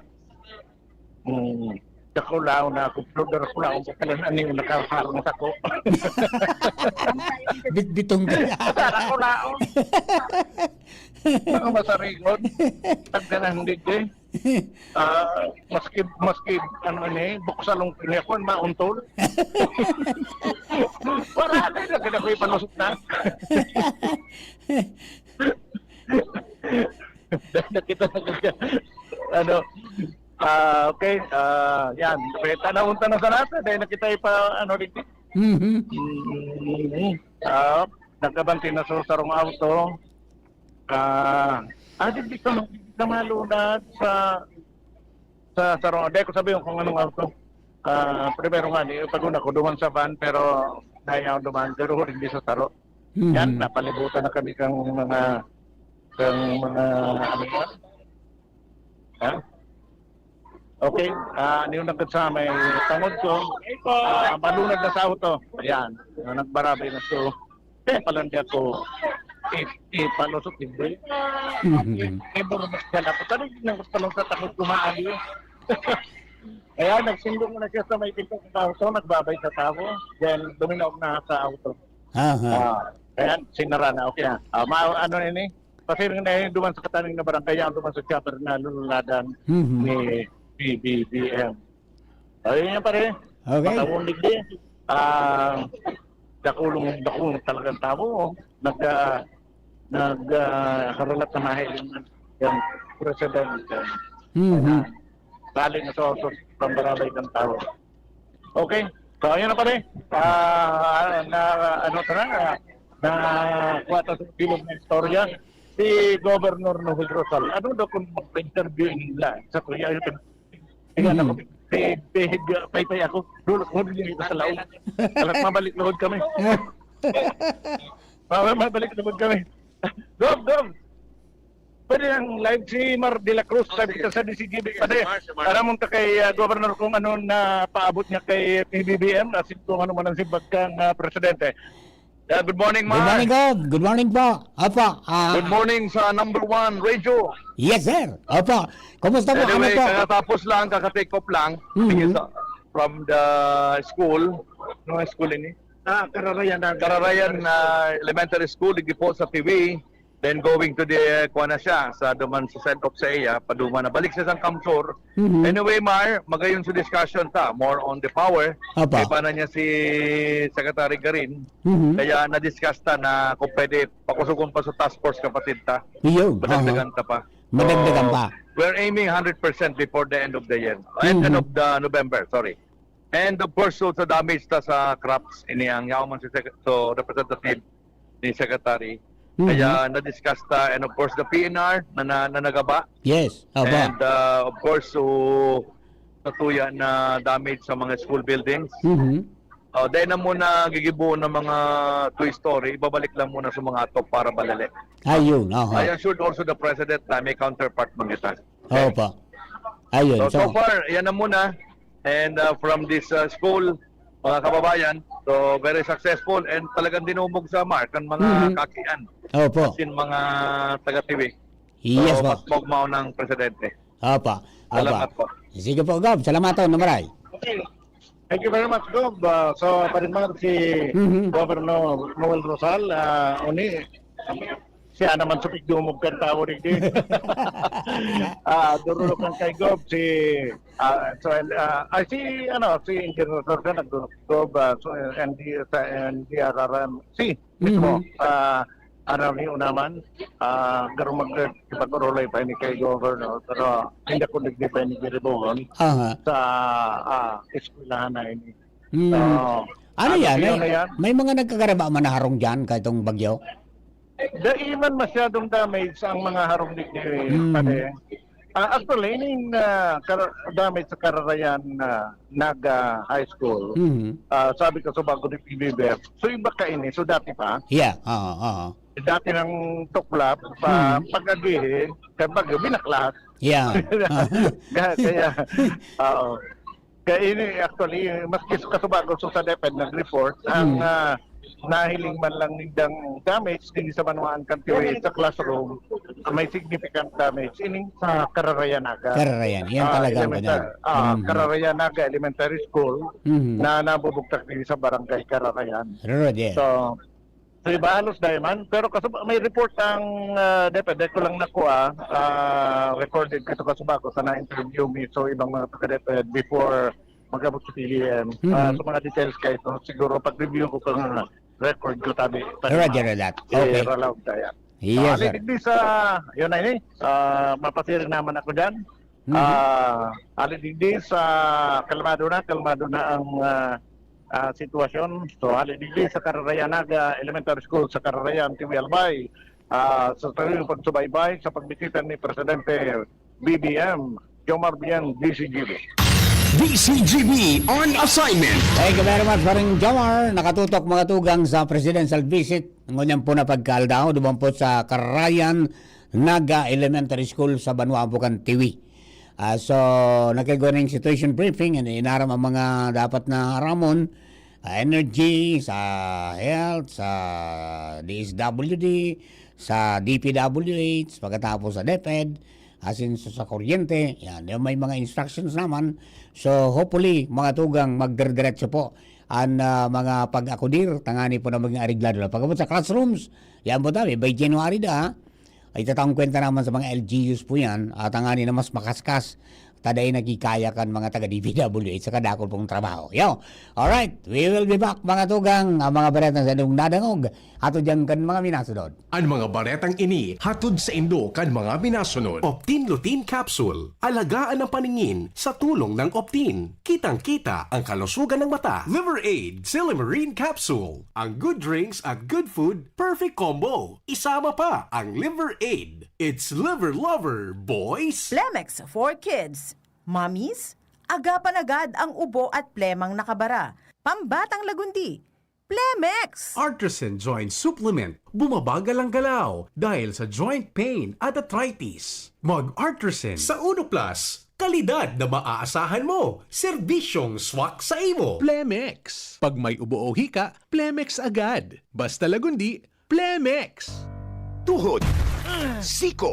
mm, dakulaw na ako, pero dakulaw ko pala na niyo nakaharang sa ko. Bitbitong ka. Dakulaw. Mga masarigon. Tagda na hindi, eh. Ah, maski, maski, ano ni, buksalong kanya ko, mauntol. Para ano yun, lagi na ko ipanusok na. Dahil nakita na ka, ano, ah, okay, ah, yan. Tanawon ta na sa nasa, dahil nakita ipa, ano, dito. Mhm. Mm, ah, nagkabanti na sa sarong auto. Ah, ah, di, di ka, di ka malunad sa, sa, sa sarong. Di ko sabihin kung anong auto. Ah, primero nga, di, pag una ko duman sa van, pero dahil ako duman, pero hindi sa saro. Mhm. Yan, napalibutan na kami kang mga, kang mga, ano yan? Ha? Okay, ah, ano yung nagkad sa may tangod ko? Ah, malunag na sa auto. Ayan, yung nagbarabay na so. Eh, pala hindi ako i-, ipalusot, hindi. Mhm. Eh, buro na siya na. Pag ano yung nagtalong sa takot kumaan yun? Ayan, nagsindong na siya sa may pinto sa auto, nagbabay sa tao. Then, duminaog na sa auto. Aha. Ah, ayan, sinara na. Okay na. Ah, ma-, ano na ini? Pasiring na yun, duman sa kataning na barangay, yan duman sa chopper na lululadan Mhm. ni P B B M. Ayun yan, pare. Okay. Matawong digdi. Ah, dakulong, dakulong talagang tao, oh. Nag, ah, nag, ah, haralat na mahiling yung presidente. Mhm. Ayan. Bali na sa osos, pambarabay ng tao. Okay. So, ayun na, pare. Ah, na, ano, tara, na, na, kuha tayo sa bilog na istorya. Si Governor Noel Rosal, ano daw kung magpa-interview nila sa kuya? Ayun, tingnan ako, Mhm. pe-, pe-, paypay ako. Dulot ko din ito sa laog. Alat, mabalik lugod kami. Mabalik lugod kami. Gov, Gov! Pwede ang live si Mar de la Cruz, live kita sa D C G B. Pwede, aram mo ta kay, ah, Governor kung ano na paabot niya kay P B B M, asin kung ano man ang simbag kang, ah, presidente. Yeah, good morning, Mar. Good morning, Gob. Good morning po. Opo. Ah, Good morning sa number one radio. Yes, sir. Opo. Kumusta po? Ano Anyway, po? Kakatapos lang, kaka-take off lang. Mhm. Sige, sa, from the school. Ano nga school ini? Ah, Kararayan na. Kararayan na elementary school, digdi po sa Tiwi. Then going to the, uh, kuha na siya, sa duman sa send off sa iya, paduma na. Balik siya sa Kamsur. Mhm. Anyway, Mar, magayon sa discussion ta, more on the power. Opo. May pana niya si Secretary Garin. Mhm. Kaya na-discuss ta na kung pwede, pakusugon pa sa task force kapatid ta. Iyon, Madagdagan aha. ta pa. Madagdagan So, pa. we're aiming hundred percent before the end of the year. End, end Mhm. of the November, sorry. And of course, so, sa damage ta sa crops, ini ang yaman si Sec-, so, Representative ni Secretary. Mhm. Kaya na-discuss ta, and of course, the P N R na, na, na nagaba. Yes, aba. And, uh, of course, so, natuya na damage sa mga school buildings. Mhm. Oh, dahil na muna gigibo ng mga two-story, ibabalik lang muna sa mga atop para balali. Ayun, aha. I assured also the President na may counterpart man kita. Okay? Opo. Ayun, So, so so far, yan na muna. And, uh, from this, uh, school, mga kababayan, so very successful and talagang dinumog sa Mark ang mga Mhm. kakian. Opo. As in, mga taga-Tiwi. Yes So, po. mas magmao ng presidente. Opo. Opo. Salamat po. Sige po, Gob. Salamaton na maray. Okay. Thank you very much, Gob. Ah, so, pa rin mga si Mhm. Governor Noel Rosal, ah, uni, siya naman sa pigdumog kan tawo digdi. Ah, durulok ang kay Gob, si, ah, so, and, ah, ay, si, ano, si Engineer Rosal, nagdurulok, Gob, ah, so, N D, sa N D R R M C, mismo, Mhm. ah, ano, ni Unaman, ah, garo mag-, ipag-orolay pa ini kay Governor, pero hindi ko nagdi pa ini giribohon Aha. sa, ah, eskwelahan na ini. Hmm. Oo. Ano Ano yan? siya May, na yan? may mga nagkagaraba man na harong dyan, kahit itong bagyo? Dai man masyadong damage ang mga harong digdi, Hmm. pare. Ah, actually, ining, ah, kar-, damage sa Kararayan na Naga High School, Hmm. ah, sabi ko sa bago ni P B B F, so iba ka ini, so dati pa. Yeah, oo, oo. Dati ng tuklap, pa, Hmm. pag-agihi, kaya bagyo, binaklas. Yeah. Kaya, kaya, oo. Kaya ini, actually, maski sa kasubago sa DepEd nag-report, ang, Hmm. ah, nahiling man lang nindang damage din sa banwaan kan Tiwi sa classroom, may significant damage. Ining sa Kararayan Naga. Kararayan. Yan Ah, talaga ang elementar-, kanya. ah, Mhm. Kararayan Naga Elementary School Mhm. na nabubugtak din sa barangay Kararayan. Roger. So, so iba halos dahil man. Pero kasab-, may report ang, ah, DepEd, dahil ko lang nakuha, ah, recorded ko ito kasubago sa na-interview mi. So, ibang mga taga-DepEd before mag-abot sa P D M. Mhm. Ah, sa mga details kayo, so, siguro pag-review ko kung record ko tabi. Roger that. Okay. Ralaw tayo. Yes, Ah, sir. Digdi sa, yun na ini. Ah, mapasiring naman ako dyan. Mhm. Ah, ali digdi sa kalmado na, kalmado na ang, ah, ah, sitwasyon. So, ali digdi sa Kararayan Naga Elementary School sa Kararayan, Tiwi, Albay. Ah, sa sarili pagsubaybay sa pagbisita ni Presidente B B M, Jomar Bien, D C G B. D C G B on assignment. Thank you very much, Paring Jomar. Nakatutok, mga tugang, sa presidential visit. Ngunyan po na pagkaaldaw, duman po sa Karayan Naga Elementary School sa Banwa Bukan Tiwi. Ah, so, nagkagwa ng situation briefing and inaram ang mga dapat na aramon, ah, energy, sa health, sa D S W D, sa D P W H, pagkatapos sa DepEd, asin sa, sa kuryente, yan. Yung may mga instructions naman. So, hopefully, mga tugang, magdire-diretso po ang, ah, mga pag-akudir, tangani po na maging areglado na. Pagkabot sa classrooms, yan po tayo, by January na, ay tatang kwenta naman sa mga L G Us po yan, at tangani na mas makaskas, ta dai nagkikaya kan mga taga D P W H sa kadakol pong trabaho. Yo! Alright, we will be back, mga tugang, ang mga bareta sa inyong nadangog, ato dyan kan mga minasunod. An mga baretang ini hatod saindo kan mga minasunod. Optin Lutein Capsule. Alagaan ang paningin sa tulong ng Optin. Kitang-kita ang kalusugan ng mata. Liver Aid, Silimarin Capsule. Ang good drinks at good food, perfect combo. Isama pa ang Liver Aid. It's Liver Lover, boys! Plemex for Kids. Mommies, agapan agad ang ubo at plemang nakabara. Pambatang lagundi. Plemex! Artisan Joint Supplement, bumabagal ang galaw dahil sa joint pain at arthritis. Mag-Artisan sa Uno Plus, kalidad na maaasahan mo, serbisyong swak sa imo. Plemex. Pag may ubo o hika, Plemex agad. Basta Lagundi, Plemex. Tuhod, siko,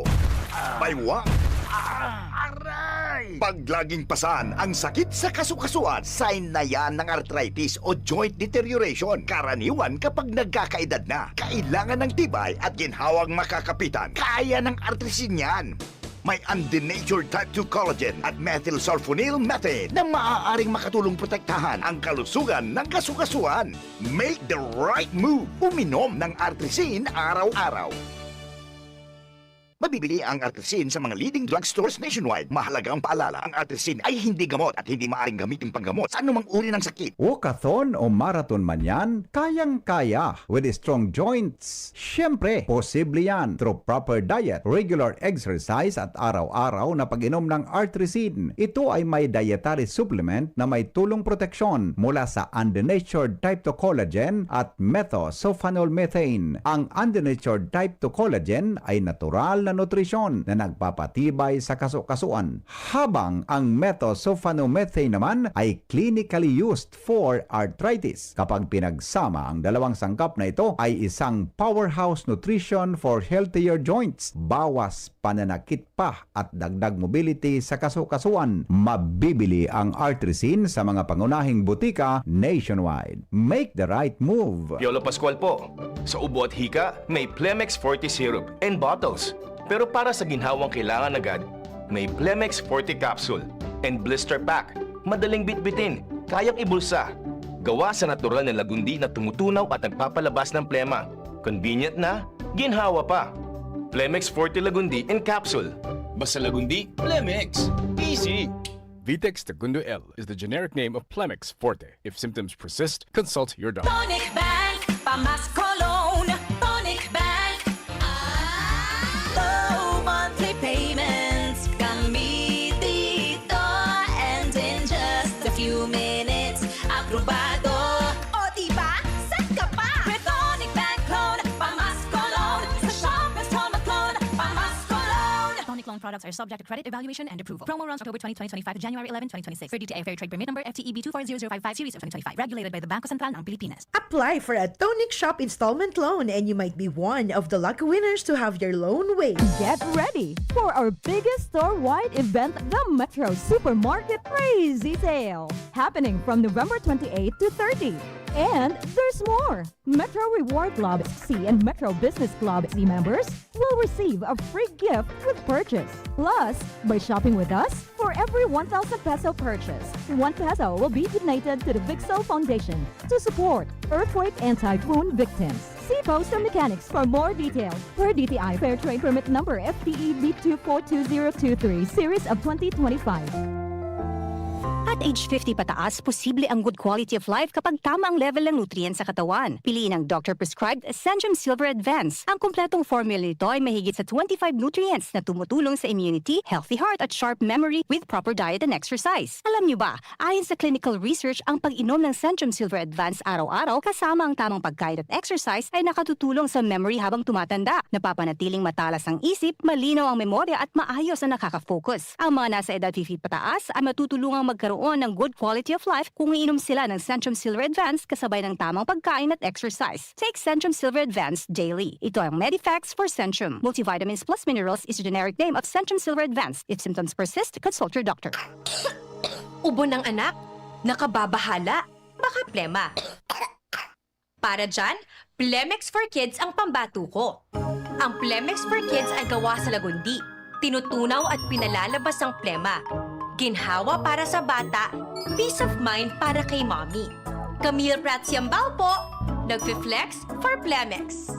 baywa, aray. Pag laging pasan ang sakit sa kasukasuan, sign na yan ng arthritis o joint deterioration. Karaniwan kapag nagkakaedad na, kailangan ng tibay at ginhawang makakapitan. Kaya ng Artrisin yan. May undenatured type two collagen at methylsulfonyl methane na maaaring makatulong protektahan ang kalusugan ng kasukasuan. Make the right move. Uminom ng Artrisin araw-araw. Mabibili ang Artrisin sa mga leading drugstores nationwide. Mahalagang paalala, ang Artrisin ay hindi gamot at hindi maaaring gamitin panggamot sa anumang uri ng sakit. Walkathon o marathon man yan, kayang-kaya with strong joints. Siyempre, posible yan through proper diet, regular exercise at araw-araw na pag-inom ng Artrisin. Ito ay may dietary supplement na may tulong proteksyon mula sa undenatured type two collagen at methylsulfonyl methane. Ang undenatured type two collagen ay natural na nutrisyon na nagpapatibay sa kasukasuan, habang ang methylsulfonyl methane naman ay clinically used for arthritis. Kapag pinagsama ang dalawang sangkap na ito, ay isang powerhouse nutrition for healthier joints. Bawas pananakit pa at dagdag mobility sa kasukasuan. Mabibili ang Artrisin sa mga pangunahing butika nationwide. Make the right move! Piolo Pascual po. Sa ubo at hika, may Plemex Forte Syrup and Bottles. Pero para sa ginhawang kailangan agad, may Plemex Forte Capsule and Blister Pack. Madaling bitbitin, kayang ibulsa. Gawa sa natural na lagundi na tumutunaw at nagpapalabas ng plema. Convenient na, ginhawa pa. Plemex Forte Lagundi in Capsule. Basta Lagundi, Plemex. Easy! Vitex Segundo L is the generic name of Plemex Forte. If symptoms persist, consult your doctor. Tonic Bank, Pamas Cologne. Tonic Bank. Ah, low monthly payments. Gamitin ito and in just a few minutes, aprobado. O, diba? Set ka pa! With Tonic Bank Clone, Pamas Cologne. Sa Shoppers Clone, Clone, Pamas Cologne. Tonic Clone products are subject to credit evaluation and approval. Promo runs October twenty, twenty twenty-five to January eleven, twenty twenty-six. Per D T I Fair Trade Permit Number F T E B two four zero five five Series of twenty twenty-five. Regulated by the Bangko Sentral ng Pilipinas. Apply for a Tonic Shop installment loan and you might be one of the lucky winners to have your loan waived. Get ready for our biggest store-wide event, the Metro Supermarket Crazy Sale, happening from November twenty-eight to thirty. And there's more! Metro Reward Club C and Metro Business Club C members will receive a free gift with purchase. Plus, by shopping with us, for every one thousand peso purchase, one peso will be donated to the Vixel Foundation to support earthquake and typhoon victims. See poster mechanics for more details. Per D T I Fair Trade Permit Number F T E B two four two zero two three, Series of twenty twenty-five. At age fifty pataas, posible ang good quality of life kapag tama ang level ng nutrients sa katawan. Piliin ang doctor-prescribed Centrum Silver Advance. Ang kompletong formula nito ay mahigit sa twenty-five nutrients na tumutulong sa immunity, healthy heart at sharp memory with proper diet and exercise. Alam niyo ba, ayon sa clinical research, ang pag-inom ng Centrum Silver Advance araw-araw kasama ang tamang pagkain at exercise ay nakatutulong sa memory habang tumatanda. Napapanatiling matalas ang isip, malinaw ang memorya at maayos ang nakaka-focus. Ang mga nasa edad fifty pataas ay matutulungang magkaroon ng good quality of life kung iinom sila ng Centrum Silver Advance kasabay ng tamang pagkain at exercise. Take Centrum Silver Advance daily. Ito ang Medifex for Centrum. Multivitamins plus minerals is the generic name of Centrum Silver Advance. If symptoms persist, consult your doctor. Ubo ng anak? Nakababahala? Baka plema. Para dyan, Plemex for Kids ang pambato ko. Ang Plemex for Kids ay gawa sa lagundi. Tinutunaw at pinalalabas ang plema. Ginhawa para sa bata, peace of mind para kay mommy. Camille Prats Yambao po, nagfi-flex for Plemex.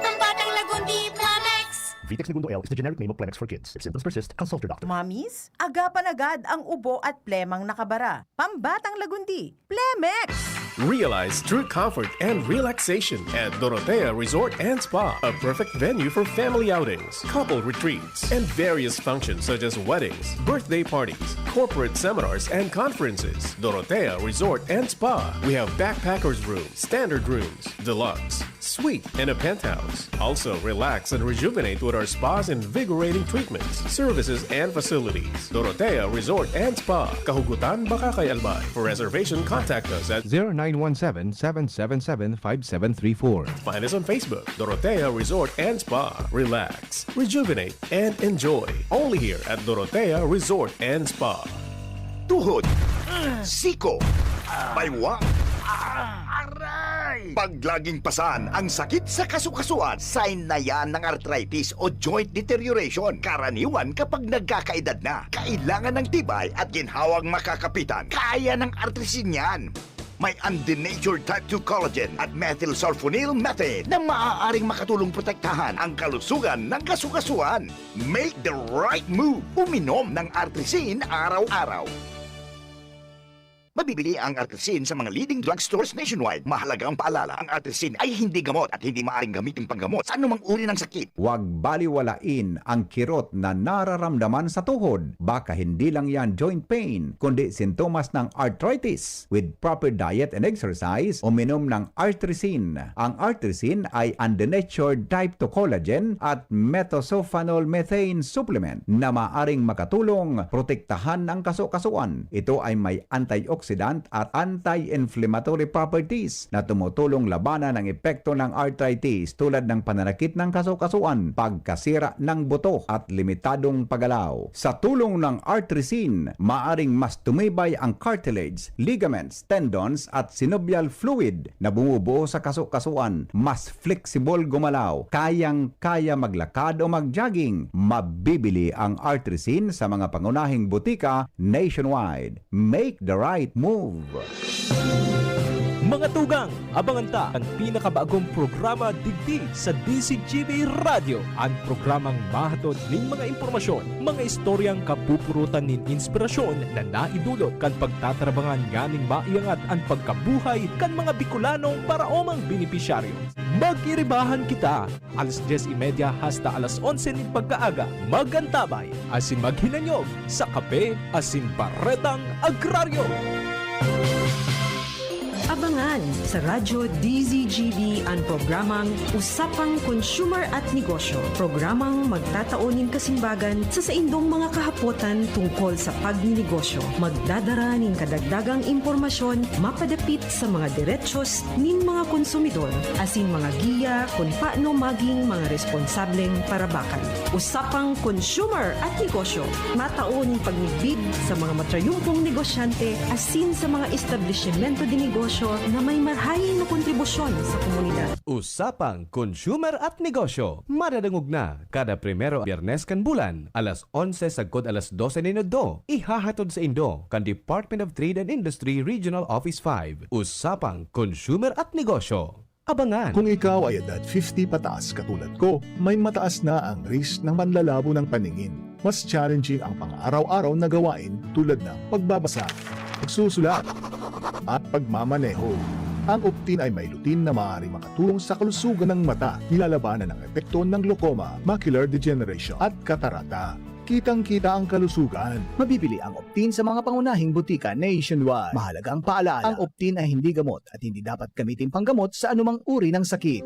Ang batang lagundi, Plemex! Vitex Segundo L is the generic name of Plemex for Kids. If symptoms persist, consult your doctor. Mommies, agapan agad ang ubo at plemang nakabara. Pambatang lagundi, Plemex! Realize true comfort and relaxation at Dorotea Resort and Spa, a perfect venue for family outings, couple retreats, and various functions such as weddings, birthday parties, corporate seminars, and conferences. Dorotea Resort and Spa. We have backpackers room, standard rooms, deluxe, suite, and a penthouse. Also, relax and rejuvenate with our spa's invigorating treatments, services, and facilities. Dorotea Resort and Spa, Kahugutan, Bacacay, Albay. For reservation, contact us at zero nine one seven, seven seven seven, five seven three four. Find us on Facebook, Dorotea Resort and Spa. Relax, rejuvenate, and enjoy. Only here at Dorotea Resort and Spa. Tuhod, siko, baywa, aray! Pag laging pasan ang sakit sa kasukasuan, sign na yan ng arthritis o joint deterioration. Karaniwan kapag nagkakaedad na, kailangan ng tibay at ginhawang makakapitan. Kaya ng artrisin yan. May undenatured type two collagen at methylsulfonyl methane na maaaring makatulong protektahan ang kalusugan ng kasukasuan. Make the right move! Uminom ng Artrisin araw-araw. Mabibili ang Artrisin sa mga leading drugstores nationwide. Mahalagang paalala, ang Artrisin ay hindi gamot at hindi maaaring gamitin panggamot sa anumang uri ng sakit. Huwag baliwalain ang kirot na nararamdaman sa tuhod. Baka hindi lang yan joint pain, kundi sintomas ng arthritis. With proper diet and exercise, uminom ng Artrisin. Ang Artrisin ay undenatured type two collagen at methylsulfonyl methane supplement na maaring makatulong protektahan ang kasukasuan. Ito ay may antioxidant at anti-inflammatory properties na tumutulong labanan ang epekto ng arthritis tulad ng pananakit ng kasukasuan, pagkasira ng buto at limitadong paggalaw. Sa tulong ng Artrisin, maaring mas tumibay ang cartilage, ligaments, tendons at synovial fluid na bumubuo sa kasukasuan, mas flexible gumalaw, kayang-kaya maglakad o mag-jogging. Mabibili ang Artrisin sa mga pangunahing butika nationwide. Make the right move! Mga tugang, abangan ta an pinakabagong programa digdi sa D Z G B Radyo, an programang mahatod nin mga impormasyon, mga istoryang kapupurutan nin inspirasyon na naidulot kan pagtatarabangan nganing maiangat an pagkabuhay kan mga Bicolanong paraomang benepisyaryo. Magiribahan kita, alas dyes y media hasta alas onse nin pagkaaga, mag-antabay asin maghinanyog sa Kape asin Baretang Agraryo. Abangan sa Radyo D Z G B an programang Usapang Consumer at Negosyo, programang magtatao nin kasimbagan sa saindong mga kahapotan tungkol sa pagninegosyo, magdadara nin kadagdagang impormasyon mapadapit sa mga derechos nin mga konsumidor, asin mga giya kun paano maging mga responsableng parabakan. Usapang Consumer at Negosyo, matao nin pagmidbid sa mga matrayumpong negosyante asin sa mga establisimento de negosyo na may marahay na kontribusyon sa komunidad. Usapang Consumer at Negosyo, madadangog na kada primero Biyernes kan bulan, alas onse sagkod alas dose nin udto. Ihahatod saindo kan Department of Trade and Industry Regional Office five. Usapang Consumer at Negosyo. Abangan! Kung ikaw ay edad fifty pataas katulad ko, may mataas na ang risk ng panlalabo ng paningin. Mas challenging ang pang-araw-araw na gawain tulad ng pagbabasa, pagsusulat, at pagmamaneho. Ang Optin ay may lutein na maaaring makatulong sa kalusugan ng mata, nilalabanan ang epekto ng glaucoma, macular degeneration, at katarata. Kitang-kita ang kalusugan. Mabibili ang Optin sa mga pangunahing butika nationwide. Mahalagang paalala, ang Optin ay hindi gamot at hindi dapat gamitin panggamot sa anumang uri ng sakit.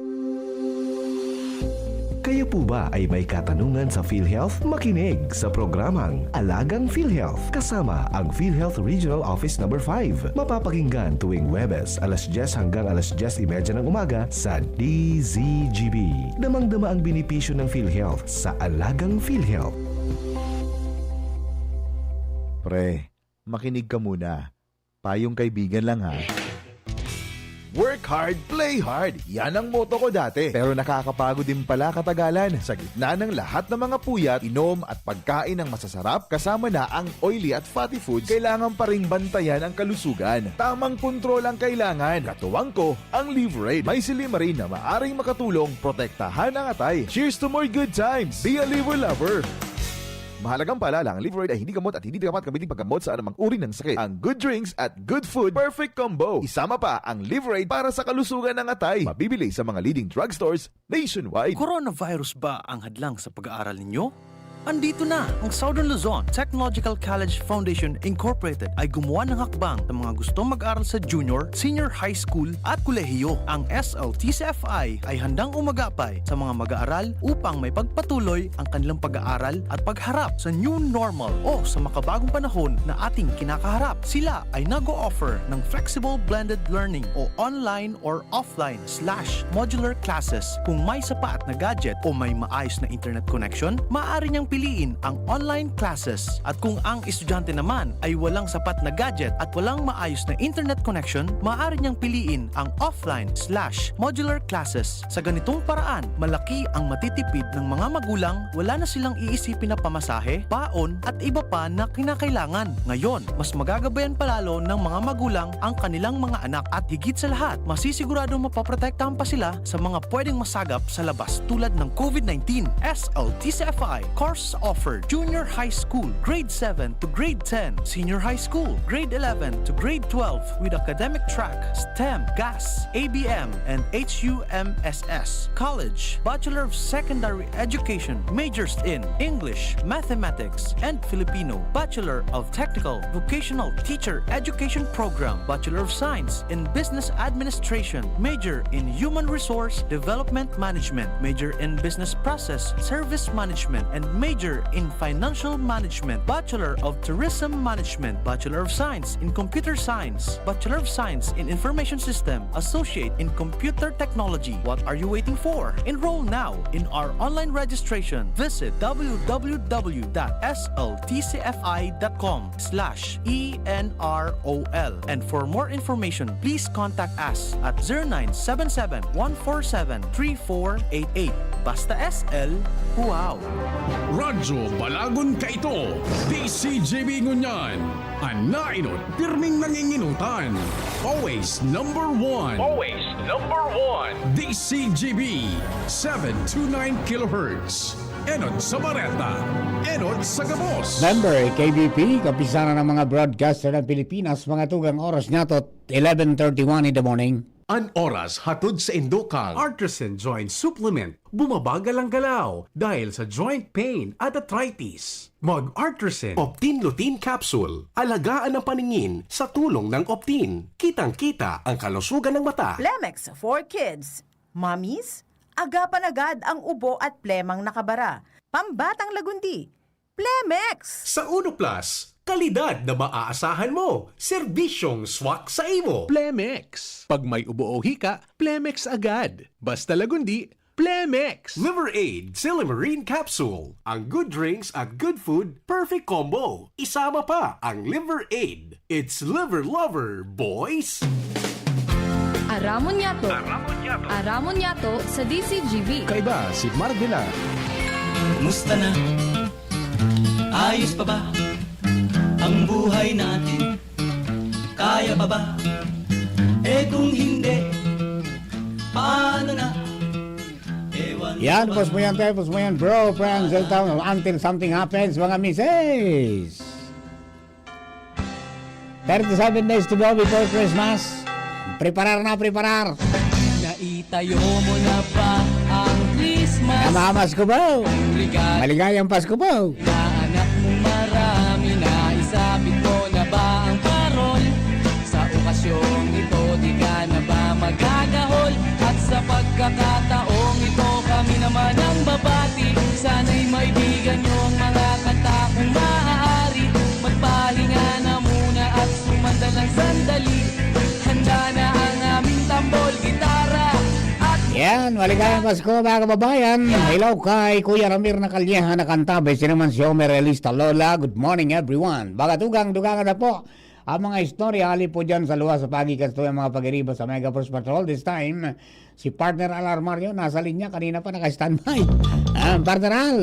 Kayo po ba ay may katanungan sa PhilHealth? Makinig sa programang Alagang PhilHealth kasama ang PhilHealth Regional Office Number five. Mapapakinggan tuwing Huwebes, alas dyes hanggang alas dyes y media ng umaga sa D Z G B. Damang-dama ang benepisyo ng PhilHealth sa Alagang PhilHealth. Pre, makinig ka muna. Payong kaibigan lang ha. Work hard, play hard. Yan ang motto ko dati. Pero nakakapagod din pala katagalan. Sa gitna ng lahat ng mga puyat, inom at pagkain ng masasarap, kasama na ang oily at fatty foods, kailangan pa ring bantayan ang kalusugan. Tamang kontrol ang kailangan. Katuwang ko, ang Liverade. May silymarin na maaring makatulong protektahan ang atay. Cheers to more good times! Be a Liver Lover! Mahalagang paalala, ang Liveride ay hindi gamot at hindi dapat gamitin paggamot sa anumang uri ng sakit. Ang good drinks at good food, perfect combo. Isama pa ang Liveride para sa kalusugan ng atay. Mabibili sa mga leading drugstores nationwide. Coronavirus ba ang hadlang sa pag-aaral ninyo? Andito na! Ang Southern Luzon Technological College Foundation Incorporated ay gumawa ng hakbang sa mga gustong mag-aral sa junior, senior high school at kolehiyo. Ang S L T C F I ay handang umagapay sa mga mag-aaral upang may pagpatuloy ang kanilang pag-aaral at pagharap sa new normal o sa makabagong panahon na ating kinakaharap. Sila ay nag-o-offer ng flexible blended learning o online or offline slash modular classes. Kung may sapat na gadget o may maayos na internet connection, maaari niyang piliin ang online classes. At kung ang estudyante naman ay walang sapat na gadget at walang maayos na internet connection, maaari niyang piliin ang offline slash modular classes. Sa ganitong paraan, malaki ang matitipid ng mga magulang, wala na silang iisipin na pamasahe, baon, at iba pa na kinakailangan. Ngayon, mas magagabayan palalo ng mga magulang ang kanilang mga anak at higit sa lahat, masisiguradong mapoprotektahan pa sila sa mga pwedeng masagap sa labas tulad ng COVID nineteen. S L T C F I course offered: Junior High School, Grade seven to Grade ten, Senior High School, Grade eleven to Grade twelve with academic track STEM, GAS, A B M, and H U M S S. College, Bachelor of Secondary Education, majors in English, Mathematics, and Filipino, Bachelor of Technical Vocational Teacher Education Program, Bachelor of Science in Business Administration, major in Human Resource Development Management, major in Business Process Service Management, and major in Financial Management, Bachelor of Tourism Management, Bachelor of Science in Computer Science, Bachelor of Science in Information System, Associate in Computer Technology. What are you waiting for? Enroll now in our online registration. Visit W W W dot S L T C F I dot com slash E N R O L. And for more information, please contact us at zero nine seven seven, one four seven, three four eight eight. Basta S L, wow! Radyo Balagon kaito, D C G B ngunyan. An naenot, pirming nanginginutan. Always number one. Always number one. D C G B, seven two nine kilohertz. Enot sa bareta, enot sa gabos. Member, K B P, Kapisanan ng mga Broadcaster ng Pilipinas, mga tugang, oras niyato, eleven thirty-one in the morning. An oras hatod saindo kan Artresin Joint Supplement. Bumabagal ang galaw dahil sa joint pain at arthritis. Mag Artresin Optin Lutein Capsule. Alagaan ang paningin sa tulong ng Optin. Kitang-kita ang kalusugan ng mata. Plemex for Kids. Mommies, agapan agad ang ubo at plemang nakabara. Pambatang lagundi, Plemex! Sa Uno Plus, kalidad na maaasahan mo, serbisyong swak sa imo. Plemex. Pag may ubo o hika, Plemex agad. Basta lagundi, Plemex. Liver Aid Silimarine Capsule. Ang good drinks at good food, perfect combo. Isama pa ang Liver Aid. It's Liver Lover, boys! Aramon Yato. Aramon Yato. Aramon Yato sa D C G B. Kaiba si Mark Villar. Kumusta na? Ayos pa ba ang buhay natin? Kaya pa ba? Eh, kung hindi, paano na? Ewan ko Yan, ba? Pus mo yan, te, pus mo yan, bro, friends, and town, until something happens, mga misis. Thirty-seven days to go before Christmas. Preparar na, preparar. Naitayo mo na ba ang Christmas? Namamas ko ba? Ang regalo Maligayang Pasko po. Inaanak mong marami, naisabit mo na ba ang parol? Sa okasyong ito, di ka na ba magagahol? At sa pagkakataong ito, kami naman ang babati. Sana'y maibigan niyo ang mga kanta kung maaari. Magpahinga na muna at sumandal ng sandali. Handa na ang aming tambol, gitara, at Yan, maligayang Pasko, mga kababayan. Hello kay Kuya Ramir na Calleja na kanta. Besi naman si Homer Elista Lola. Good morning, everyone. Baga tugang, dugangan na po ang mga istorya hali po dyan sa luwas sa pagi. Kasto yung mga pag-iriba sa Mega Force Patrol. This time, si Partner Al Armario nasa linya. Kanina pa naka-standby. Ah, Partner Al.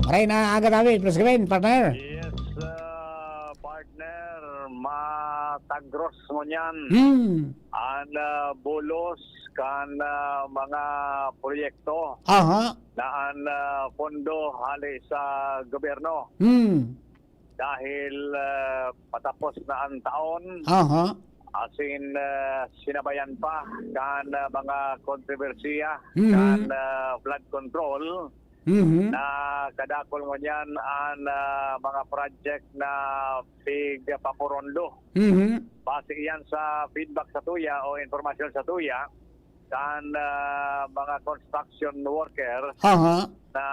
Maray na aga tabi. Plus kami, partner. Yes, ah, partner. Matagros mo niyan. Hmm. An, ah, bulos kan, ah, mga proyekto Aha. na an, ah, pondo hali sa gobyerno. Hmm. Dahil, ah, patapos na ang taon, Aha. asin, ah, sinabayan pa kan, ah, mga kontrobersiya, Mhm. kan, ah, flood control, Mhm. na kadakul ngunyan an, ah, mga project na pigpapurondo. Mhm. Base iyan sa feedback sa tuya o impormasyon sa tuya, kan, ah, mga construction worker Aha. na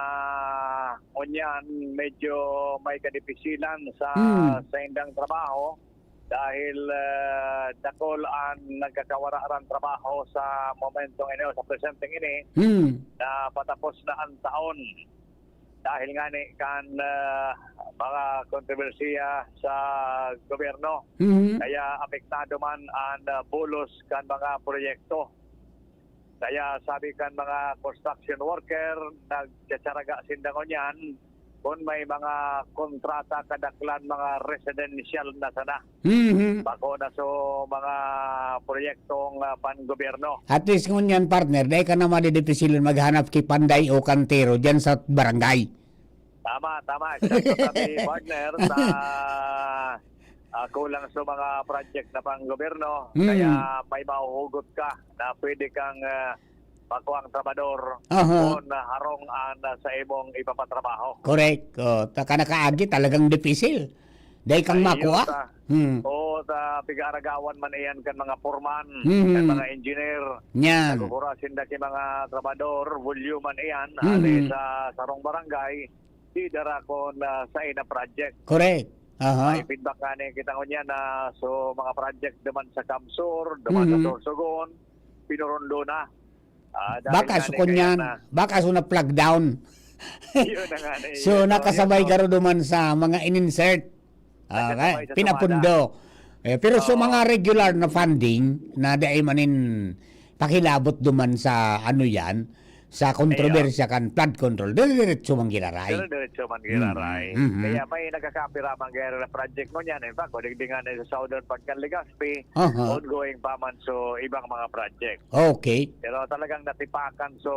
ngunyan medyo may kadipisilan sa Hmm. saindang trabaho dahil, ah, dakul an nagkakawara ran trabaho sa momentong ini o sa presenteng ini Hmm. na patapos na an taon. Dahil ngani kan, ah, mga kontrobersiya sa gobyerno. Mhm. Kaya apektado man an, ah, bulos kan mga proyekto. Kaya sabi kan mga construction worker, nagtsatsaga sinda ngunyan kun may mga kontrata kadaklan mga residential na sana. Mhm. Bako na so mga proyektong, ah, pan-gobyerno. At least ngunyan, partner, dai ka na madidipisilon maghanap ki panday o kantero diyan sa barangay. Tama, tama. Eksakto sabi, partner, na, ah, kulang sa mga project na pang-gobyerno, Mm. kaya may mahuhugot ka na pwede kang, ah, makuha ang trabador Aha. o na harong an, ah, sa imong ipapatrabaho. Correct. Oh, ta-, ka nakaagi, talagang dipisil. Dai kang Ay, makuha. yun, ta-, Hmm. Oo, ta pig-aaragawan man iyan kan mga foreman, Mhm. kan mga engineer. Yan. Nagkukura sinda ki mga trabador, volume man iyan, Mhm. hali sa sarong barangay, di dara kon, ah, sa ina project. Correct. Aha. May feedback nga ni kita ngunyan na so mga project duman sa Camsur, duman sa Mhm. Sorsogon, pinurundo na. Ah, dahil Baka nga so ni kunyan, kaya na baka so na-flag down. Yun na nga ni, So, yun, nakasabay yun, garo duman sa mga in-insert. Ah, Nakasabay kaya, sa pinapundo. sumada. Eh, pero sa Oo. mga regular na funding na dai man in pakilabot duman sa ano yan, sa kontrobersya Ayun. kan flood control, dire-diretso man giraray. Dire-diretso man giraray. Mm, mm. Kaya may nagkakapira man giraray na project mo niyan. In fact, kuligdi nga na sa Southern Part kan Legazpi, Aha. ongoing pa man so ibang mga project. Okay. Pero talagang natipakan so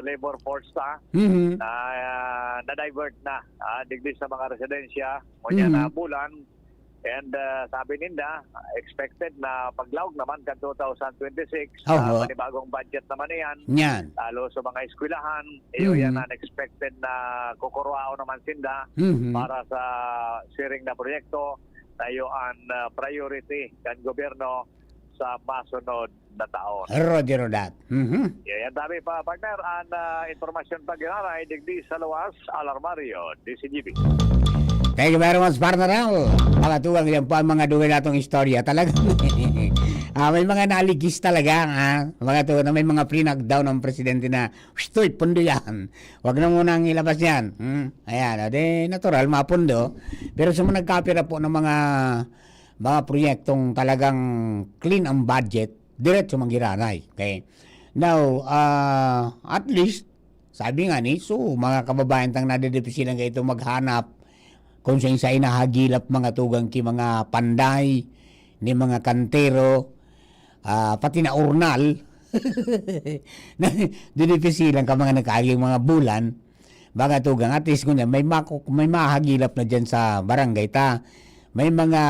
labor force ta Mhm. na, ah, na-divert na, ah, digdi sa mga residensya, ngunyan Mhm. na bulan. And, ah, sabi ninda, expected na paglaog naman kan two thousand twenty-six, ah, Oho. panibagong budget naman iyan. Yan. Lalo sa mga eskwelahan, iyo yan Mhm. ang expected na kukurwaon naman sinda Mhm. para sa siring na proyekto na iyo ang, ah, priority kan gobyerno sa masunod na taon. Roger that. Mhm. Yeah, yan dami pa, partner. Ang, ah, impormasyon pa giraray digdi sa luwas, Alarmario, D C G B. Thank you very much, partner Al. Mga tugang, yan po ang mga dugay natong istorya. Talagang, ah, may mga naligis talaga, ha? Mga tugang, may mga pre-knockdown ang presidente na, "Shh, toy, pundo yan. Wag na muna ang ilabas yan." Hmm? Ayan, ah, di, natural, mapundo. Pero sa mga nagkapira po ng mga, mga proyektong talagang clean ang budget, diretso manggiraray. Okay? Now, ah, at least, sabi nga ni, so, mga kababayan tang nadidipisilan kaito maghanap kung saan sa inahagilap mga tugang ki mga panday, ni mga kantero, ah, pati na urnal, na didipisilan ka mga nagkaaging mga bulan, mga tugang, at least ngunyan, may maku-, may mahagilap na dyan sa barangay ta. May mga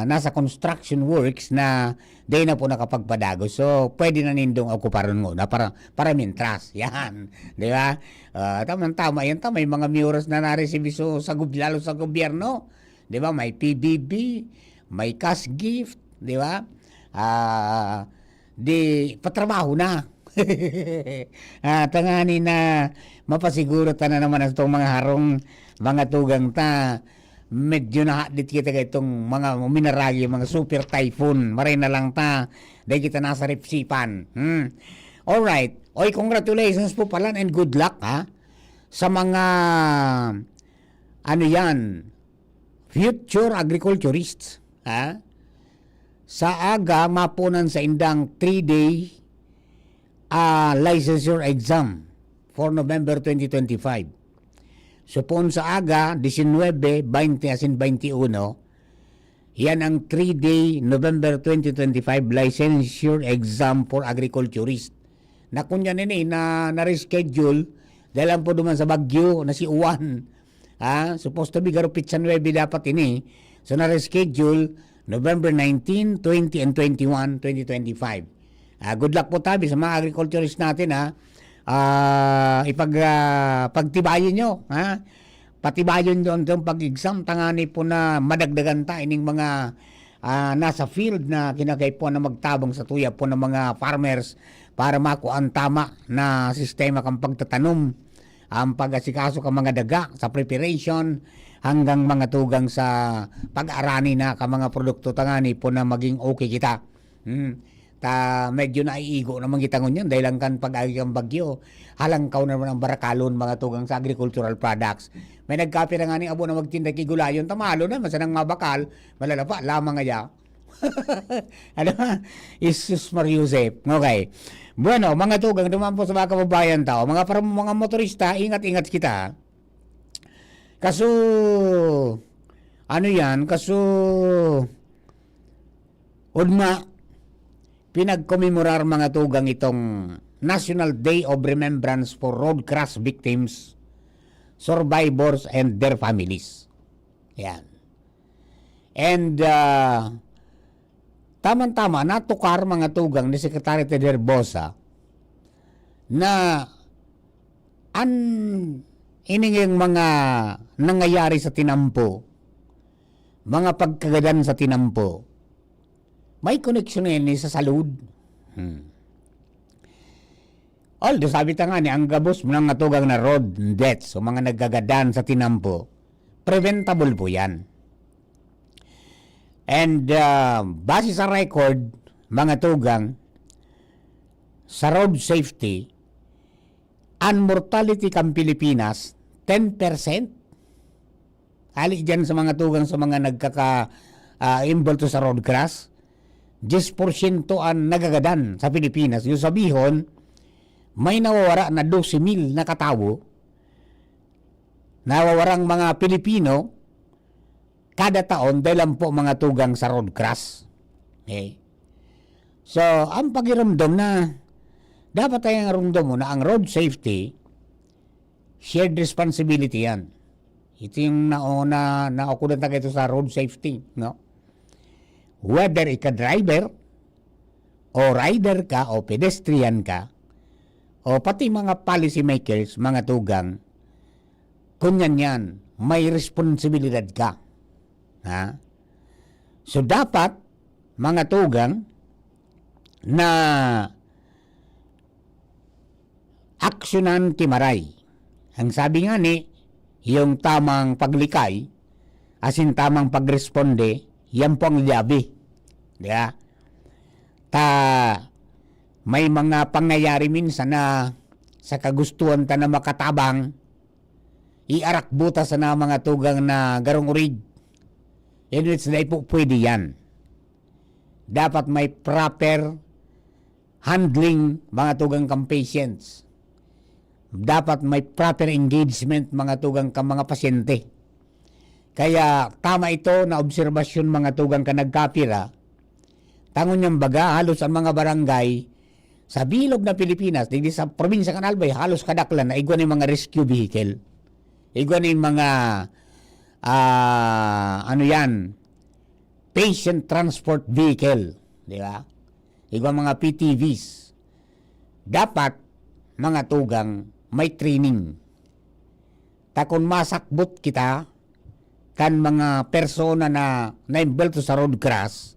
nasa construction works na dai na po nakapagpadagos. So, pwede na nindong okuparon muna para, para mintras. Yan. Di ba? Ah, tamang-tama yan. Ta-, may mga murals na na-receive so, sa gob-, lalo sa gobyerno. Di ba? May P B B, may cash gift. Di ba? Ah, di patrabaho na. Ah, tangani na mapasiguro ta na naman itong mga harong, mga tugang ta. Medyo nahadit kita kay itong mga minaragi, mga super typhoon. Maray na lang ta, dahil kita nasa ripsipan. Hmm. Alright. Oy, congratulations po pala and good luck, ha. Sa mga, ano yan, future agriculturists, ha. Sa aga, mapunan sa indang three-day, ah, licensure exam for November twenty twenty-five. So, poon sa aga, disinwebe, baynte asin baynte uno, Yan ang three-day November twenty twenty-five licensure exam for agriculturist. Na kunya nini na, na-reschedule dahil ang po duman sa bagyo na si Juan. Ah, supposed to be garo pitsa nuebe dapat ini. So na-reschedule November nineteen, twenty and twenty-one, twenty twenty-five. Ah, good luck po tabi sa mga agriculturist natin, ha. Ah, ipag ah, pagtibayin nyo, ha. Patibayon nyo ang pag-exam tangani po na madagdagan ta ining mga ah, nasa field na kinakaipuhan na magtabang sa tuya po ng mga farmers para makuha ang tama na sistema kan pagtatanom, ang pag-asikaso kan mga daga sa preparation hanggang mga tugang sa pag-arani na kan mga produkto tangani po na maging okay kita. Hmm. Ta medyo naiigo naman kita ngunyan dahil lang kan pag-agi kan bagyo, halangkaw na naman ang barakalon mga tugang sa agricultural products. May nagkapira nga ning abo na magtinda ki gulayon, ta malo na, masanang mabakal, malalapa lamang aya. Ano ba? Jesus Mar Joseph. Okay. Bueno, mga tugang, duman po sa mga kababayan tao, mga par-, mga motorista, ingat-ingat kita. Kaso, ano yan? Kaso, udma, pinagkomemorar mga tugang itong National Day of Remembrance for Road Crash Victims, Survivors, and their families. Yan. And ah, tama-tama, natukar mga tugang ni Secretary Ted Herbosa na an ining mga nangyayari sa tinampo, mga pagkagadan sa tinampo, may koneksyon na yan sa salud. Hmm. Although sabi ta nga ni, ang gabos mga tugang na road deaths o mga nagkagadan sa tinampo, preventable po yan. And ah, base sa record, mga tugang, sa road safety, ang mortality kan Pilipinas, ten percent. Hali dyan sa mga tugang sa mga nagkaka ah, involved sa road crash, diyes porsyento ang nagagadan sa Pilipinas. Yung sabihon, may nawawara na dose mil na katawo, nawawarang mga Pilipino, kada taon dahil lang po mga tugang sa road crash. Okay. So, ang pakiramdam na dapat tayong rumdam mo na ang road safety, shared responsibility yan. Ito yung nauna, naukudan tayo ito sa road safety, no? Whether ika-driver, o rider ka, o pedestrian ka, o pati mga policymakers, mga tugang, kunyan yan, may responsibilidad ka. Ha? So, dapat, mga tugang, na aksyonan ki maray. Ang sabi nga ni, yung tamang paglikay, asin tamang pagresponde, yan po ang liyabi. Di ba? Ta, may mga pangyayari minsan na sa kagustuhan ta na makatabang, iarakbo ta sana mga tugang na garong orig. In which dai po pwede yan. Dapat may proper handling mga tugang kan patients. Dapat may proper engagement mga tugang kan mga pasyente. Kaya tama ito na obserbasyon mga tugang kan nagkapira. Tangon niyang baga, halos ang mga barangay sa bilog na Pilipinas, digdi sa probinsya kan Albay, halos kadaklan na igwa ning mga rescue vehicle. Igwa ning mga, ah, ano yan, patient transport vehicle, di ba? Igwa mga P T Vs. Dapat, mga tugang, may training. Ta kun masakbot kita kan mga persona na naimbolto sa road crash,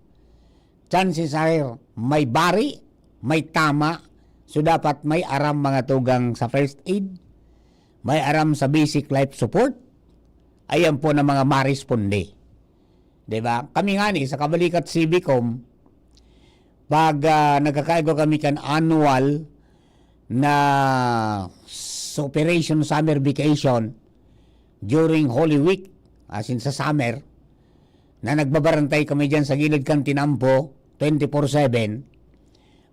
chances are may bari, may tama, so dapat may aram mga tugang sa first aid, may aram sa basic life support, ayan po na mga maresponde. Di ba? Kami nga ni, sa Kabalikat Civicom, pag ah, nagkakaigwa kami kan annual na s- operation summer vacation during Holy Week, as in sa summer, na nagbabarantay kami dyan sa gilid kan tinampo, twenty-four seven,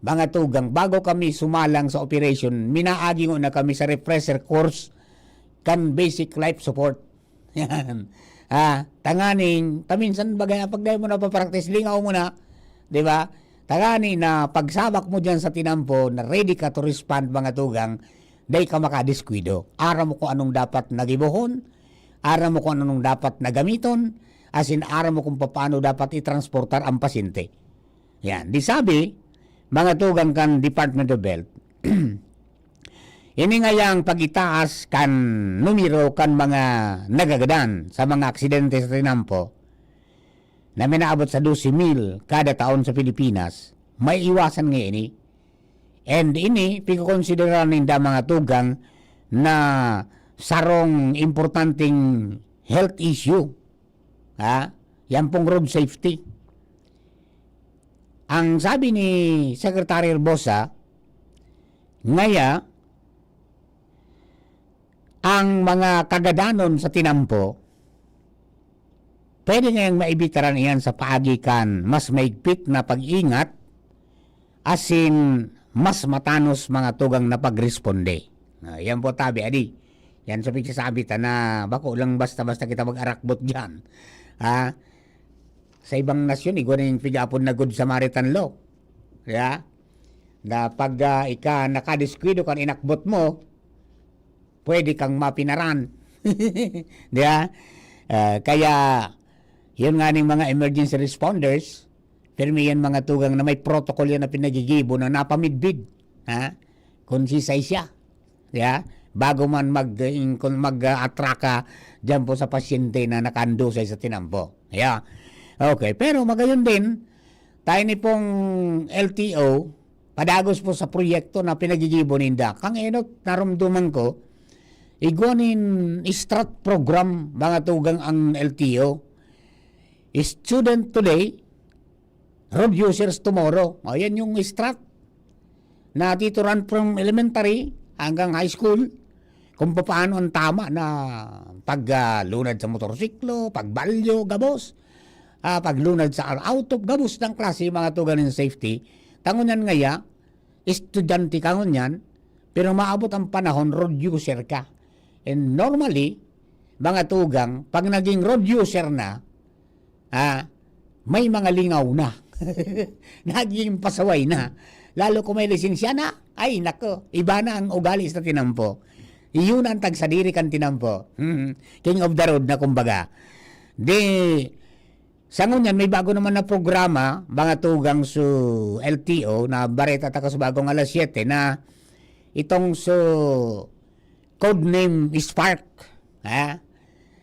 mga tugang, bago kami sumalang sa operation, minaagi na kami sa refresher course kan basic life support. Yan. Ha? Tanganing, paminsan bagay, pag dai mo napapraktis, lingaw mo na, di ba? Tangani na pagsabak mo diyan sa tinampo, na ready ka to respond, mga tugang, dai ka makadiskwido. Aram mo kung anong dapat na gibohon, aram mo kung anong dapat na gamiton, as in, aram mo kung paano dapat itransportar ang pasyente. Yan. Di sabi, mga tugang kan Department of Health, ini ngayang pag-itaas kan numero kan mga nagagadan sa mga aksidente sa tinampo, na minaabot sa dose mil kada taon sa Pilipinas, maiiwasan nga ini. And ini, pikokonsidera ninda, mga tugang, na sarong importanteng health issue. Ha? Yan pong road safety. Ang sabi ni Secretary Herbosa, ngaya, ang mga kagadanon sa tinampo, pwede ngayang maibitaran iyan sa paagi kan mas maigpit na pag-ingat, asin mas matanos, mga tugang, na pagresponde. Ah, yan po, tabi, adi. Yan sa pagsasabi ta na bako lang basta-basta kita mag-arakbot diyan. Ha? Sa ibang nasyon, igwa na yung pigapon na Good Samaritan law. Yeah? Na pag, ah, ika nakadiskwido kan inakbot mo, pwede kang mapinaran. Di ba? Ah, kaya, yun nga ning mga emergency responders, pirmi yan, mga tugang, na may protocol yan na pinagigibo na napamidbid. Ha? Kung sisay siya. Yeah? Bago man mag, in-, kung mag-atraka dyan po sa pasyente na nakandusay sa tinampo. Yeah? Okay. Pero magayon din, tayo ni pong L T O, padagos po sa proyekto na pinagigibo ninda. Kang enot, narumduman ko, igwa nin strat program, mga tugang, ang L T O. Student today, road users tomorrow. O, yan yung strat. Na tituran from elementary hanggang high school, kung paano ang tama na pag, ah, lunad sa motorsiklo, pagbalyo, gabos, ah, paglunad sa auto, gabos ng klase, mga tugang, ng safety. Tangon yan ngaya, estudyante ka ngunyan, pero maabot ang panahon, road user ka. And normally, mga tugang, pag naging road user na, ah, may mga lingaw na. Naging pasaway na. Lalo kung may lisensya na, ay nako, iba na ang ugali sa tinampo. Iyon ang tagsadiri kan tinampo. Mhm. King of the road na, kumbaga. Di, sa ngunyan, may bago naman na programa, mga tugang su L T O, na bareta ta ka sa bagong alas siyete, na itong su code name Spark. Ha?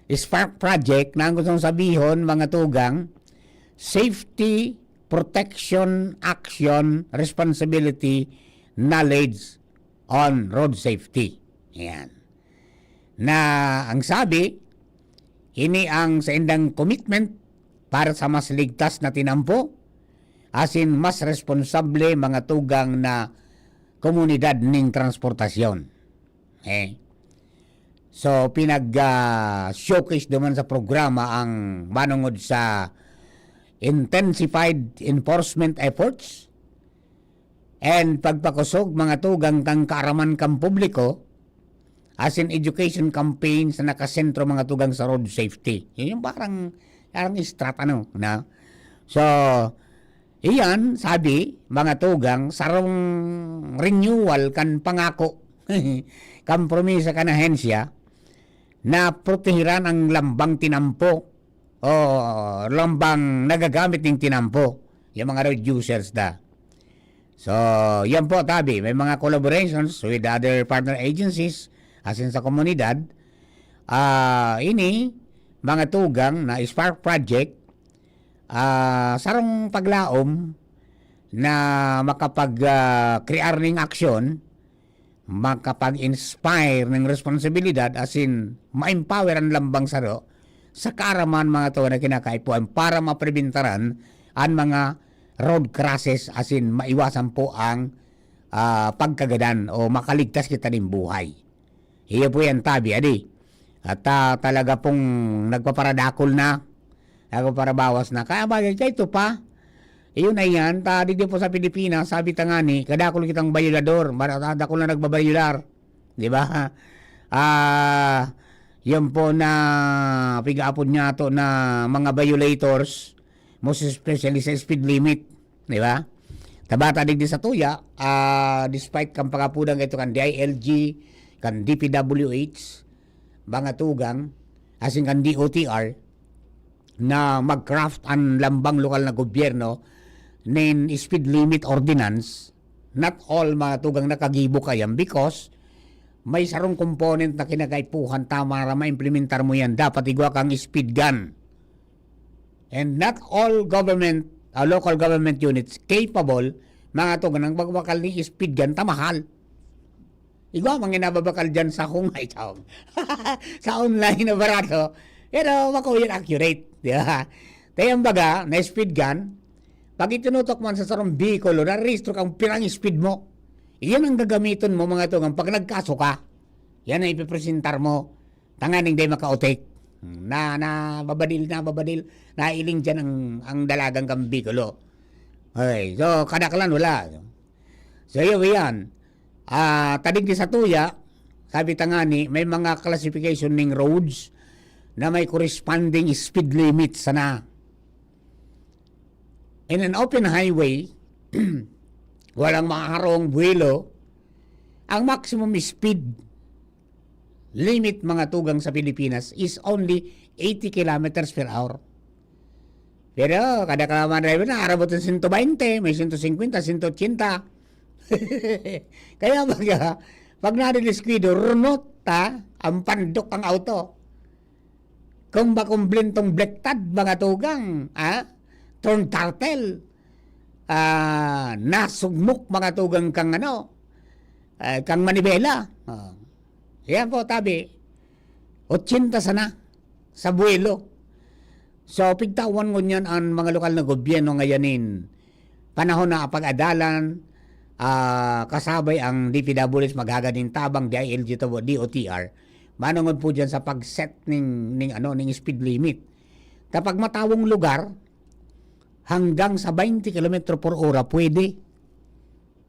Spark Project, na ang gustong sabihon, mga tugang, safety, protection, action, responsibility, knowledge on road safety. Yan. Na ang sabi, ini ang saindang commitment para sa mas ligtas na tinampo, asin mas responsable, mga tugang, na komunidad ning transportasyon. Eh. So, pinag, ah, showcase naman sa programa ang manungod sa intensified enforcement efforts and pagpakosog, mga tugang, kan kaaraman kan publiko, asin education campaign sa nakasentro, mga tugang, sa road safety. Yun yung parang, parang strat, ano, na. So, iyan, sabi, mga tugang, sarong renewal kan pangako, kan promesa kan ahensya, na protehiran ang lambang tinampo o lambang nagagamit ning tinampo, yung mga road users da. So, yan po, tabi, may mga collaborations with other partner agencies, asin sa komunidad. Ah, ini, mga tugang na Spark Project, ah, sarong paglaom na makapag, ah, crear ning aksyon, makapag-inspire ning responsibilidad, asin ma-empower an lambang saro sa kaaraman, mga tugang, na kinakaipuhan para mapribentaran an mga road crashes, asin maiwasan po ang, ah, pagkagadan o makaligtas kita nin buhay. Iyo po yan, tabi, adi. At, ah, talaga pong nagpaparadakol na, nagpaparabawas na. Kaya bagay, kaya ito pa, iyon na yan, ta, digdi po sa Pilipinas, sabi ta ngani, kadakol kitang bayolador, mara-, dakol na nagbabayolar. Di ba? Ah, Yan po na pig-aapod niya ato na mga violators, most especially sa speed limit, di ba? Tabata digdi sa tuya, ah, despite kan pag-apodan kaito kan D I L G, kan D P W H, mga tugang, asin kan D O T R, na mag-craft an lambang lokal na gobyerno nin speed limit ordinance, not all mga tugang nakagibo kayan because may sarong component na kinakaipuhan ta para maimplementar mo yan. Dapat igwa kang speed gun. And not all government, ah, local government units capable, mga tugang, nang magbakal ni speed gun ta mahal. Igwa man nababakal diyan sa kung ay taong. Sa online na barato. Pero makuya accurate, di ba? Kaya ang baga, na speed gun, pag itinutok man sa sarong bihikulo, narehistro kang pirang speed mo. Iyan ang gagamiton mo, mga tugang, pag nagkaso ka. Yan ang ipipresentar mo. Tanganing di makautik. Na, na, babadil, na, babadil. Nailing dyan ang, ang dalagang kang bihikulo. Okay, so, kadaklan, wala. So, yun, yan. Ah, tadig ni sa tuya, sabi ta ngani, may mga classification ning roads na may corresponding speed limit sana. In an open highway, walang maharong buwelo, ang maximum speed limit, mga tugang, sa Pilipinas is only eighty kilometers per hour. Pero kada ka mga driver na, arabot ng sento baynte, may sento singkwenta, sento otsenta. Kaya baga, pag nadidiskuido, runot, ha, ang pandok ang auto. Kung bakumblentong blektad, mga tugang, ha? Torn turtle, ah, nasugmok, mga tugang, kang ano, eh, kang manibela. Ah. Yan po, tabi. Otsenta sana sa buwelo. So, pigtawan ngunyan an mga lokal na gobyerno ngayanin. Panahon na pag-adalan, ah, kasabay ang D P W H maghagad nin tabang, D I L G to, D O T R. Manongod po dyan sa pag-set ning, ning, ano, ning speed limit. Kapag matawong lugar, hanggang sa twenty kilometro por ora, pwede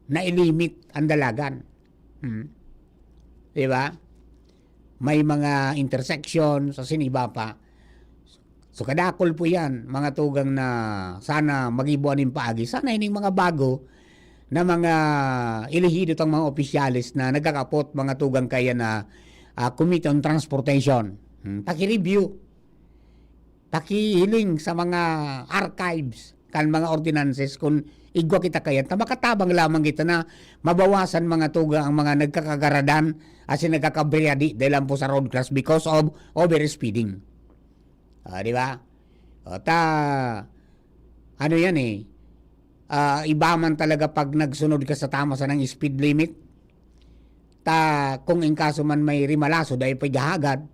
na ilimit ang dalagan. Hmm. Di ba? May mga intersection, sa siniba pa. So, kadakol po yan, mga tugang, na sana magibo nin paagi. Sana ining mga bago na mga elehido tang mga opisyales na nagkakapot, mga tugang, kaya na, ah, Committee on Transportation. Hmm. Paki-review. Pakihiling sa mga archives kan mga ordinances kun igwa kita kayan ta makatabang lamang kita na mabawasan, mga tugang, ang mga nagkakagaradan asin nagkakabriyadi dahil lang po sa road crash because of overspeeding. Ah, di ba? O, ta, ano yan eh, ah, iba man talaga pag nagsunod ka sa tama sanang speed limit. Ta, kung in kaso man may rimalaso, dai pa igahagad.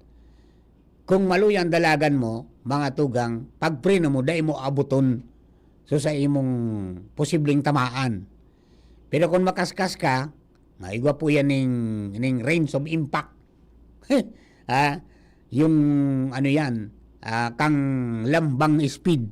Kung maluya ang dalagan mo, mga tugang, pagpreno mo, dai mo abuton. So, sa imong posibleng tamaan. Pero kung makaskas ka, maigwa po yan ning, ning range of impact. Ha? Yung, ano yan, ah, kang lambang speed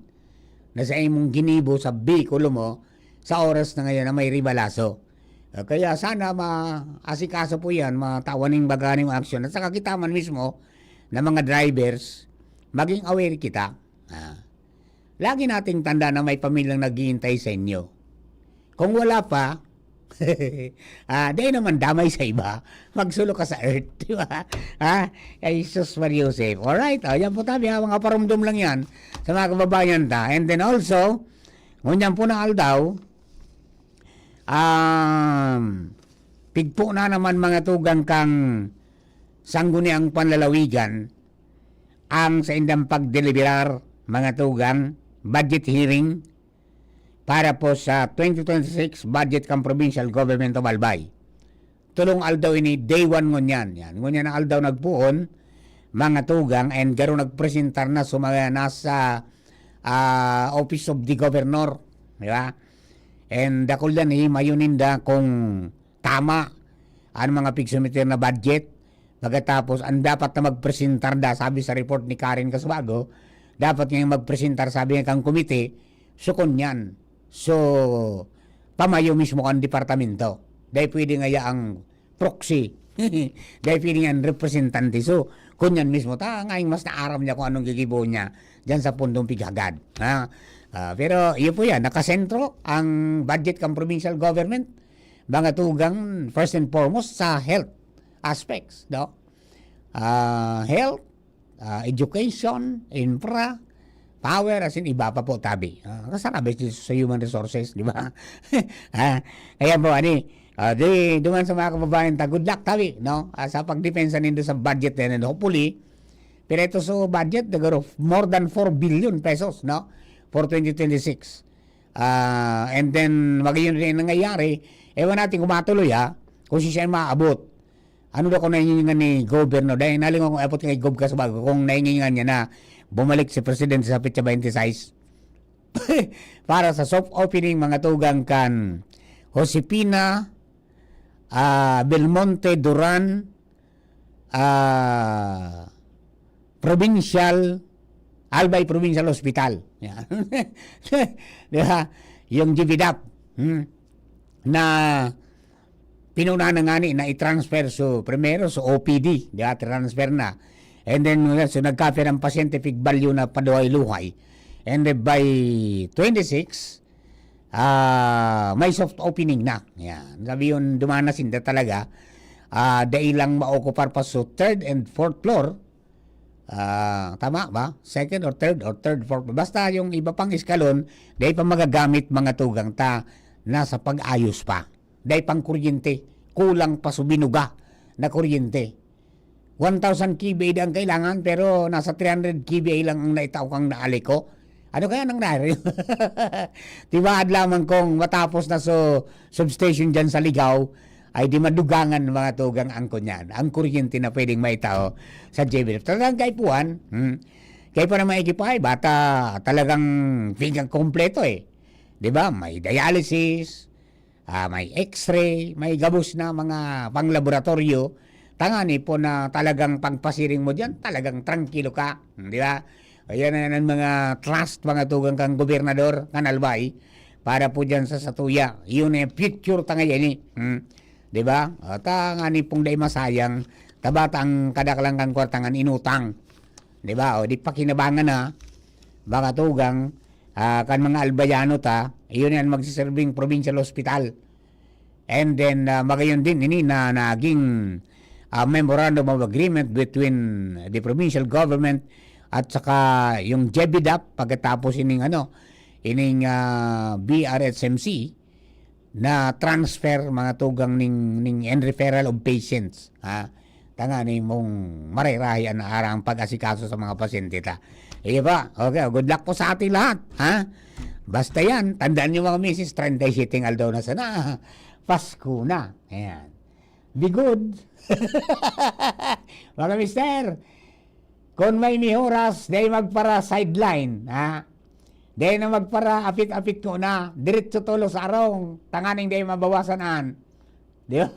na sa imong ginibo sa bikulo mo sa oras na ngayon na may ribalaso. Ah, kaya sana maasikaso po yan, matawan ning baga ning aksyon. At saka kita man mismo na mga drivers, maging aware kita. Ah, lagi nating tanda na may pamilyang naghihintay sa inyo. Kung wala pa, ah, dai naman damay sa iba. Magsulo ka sa earth, di ba? Ha? Ay, Jesus Maria Joseph. Alright, oh, yan po tabi ha, mga parumdom lang yan sa mga kababayan ta. And then also, ngunyan po na aldaw, um, pigpo na naman, mga tugang, kang Sangguniang Panlalawigan ang saindang pagdeliberar, mga tugang, budget hearing para po sa twenty twenty-six budget kan Provincial Government of Albay. Tulong aldaw ini, day one ngunyan. Yan. Ngunyan ang aldaw nagpoon, mga tugang, and garo nagpresentar na sa mga nasa, ah, Office of the Governor. Di ba? And dakul yan, himayon ninda kung tama ang mga pigsumiter na budget. Pagkatapos, ang dapat na magpresentar da, sabi sa report ni Karen Casuago, dapat ngayong magpresentar, sabi nga kang komite, sukon yan. So, pamayo mismo ang departamento. Dahil pwede nga ya ang proxy. Dahil pwede nga ang representante. So, Kunyan mismo, ta ngayon mas naaram niya kung anong gigibo niya diyan sa pundong pighagad, ha? Ah, pero yun po yan, nakasentro ang budget kan provincial government, mga tugang, first and foremost, sa health aspects, no? Ah, health, ah, education, infra, power, as in, iba pa po, tabi. Ah, kasarabi sa human resources, di ba? Ah, kaya po, ani, ah, di, duman sa mga kababayan ta, good luck, tabi, no? Ah, sa pagdepensa nindo sa budget na yan, and hopefully, pero ito sa budget, nagaro, more than four billion pesos, no? For twenty twenty-six. Ah, and then, magayon rin nangyayari, ewan natin kung matuloy, ha? Kung siya maabot. Ano daw kung nahihingan ni Gob, no? Dahil nalingaw kong epot kay Gob Casubago kung nahihingan niya na bumalik si Presidente sa petsa twenty-six. Para sa soft opening, mga tugang, kan Josefina, ah, Belmonte Duran, ah, Provincial, Albay Provincial Hospital. Yan. Di ba? Yung G V dap. Hmm. Na pinuna na nga ni na i-transfer, so primero so O P D, di ba? Transfer na. And then, so nagkapira ang pasyente, pigbalyo na paduhay-luhay. And then by twenty-six, ah, may soft opening na. Yan. Sabi yun, duman na sinda talaga. Ah, dai lang maokupar pa so third and fourth floor. Ah, tama ba? Second or third or third, fourth. Basta yung iba pang eskalon, dai pa magagamit, mga tugang, ta nasa pag-ayos pa. Dai pang kuryente. Kulang pa so binuga na kuryente. One thousand K V A ang kailangan, pero nasa three hundred K V A lang ang naitao kang naaliko. Ano kaya nangyari? Tibaad lamang kung matapos na so substation dyan sa Ligao, ay di madugangan, mga tugang, ang kunyan, ang kuryente na pwedeng maitao sa J B F. Talagang kaipuhan. Hmm. Kaya pa naman ikipay, bata talagang pigkakompleto eh. Di ba? May dialysis, ah, may x-ray, may gabos na mga panglaboratoryo. Tangani po na talagang pagpasiring mo diyan, talagang trangkilo ka, di ba? Ayan na yan ang mga trust, mga tugang kang gobernador, kan Albay, para po diyan sa satuya. Yun eh, future ta ngayon eh. Hmm. Di ba? O, tangani pong dai masayang, tabata ang kadaklan kan kwarta ngan inutang. Di ba? O, di pakinabangan na, mga tugang, ah, kan mga Albayano ta, iyon yan magsiserbing provincial hospital. And then, ah, magayon din, ini na naging, ah, memorandum of agreement between the provincial government at saka yung J B dap pagkatapos ining, ano, ining, ah, B R H M C na transfer, mga tugang, ning, ning and referral of patients, ha? Tangani mong marerahi an arang pag-asikaso sa mga pasyente ta. Iyo ba? Okay, good luck po sa ating lahat, ha? Basta yan, tandaan niyo, mga misis, treinta y siete aldaw na sana. Pasko na. Ayan. Be good. Mga mister, kung may mihoras, dai magpara sideline, ha? Dai na magpara apit-apit ko na, diretso tulos sa arong, tanganing dai mabawasan an. Di ba?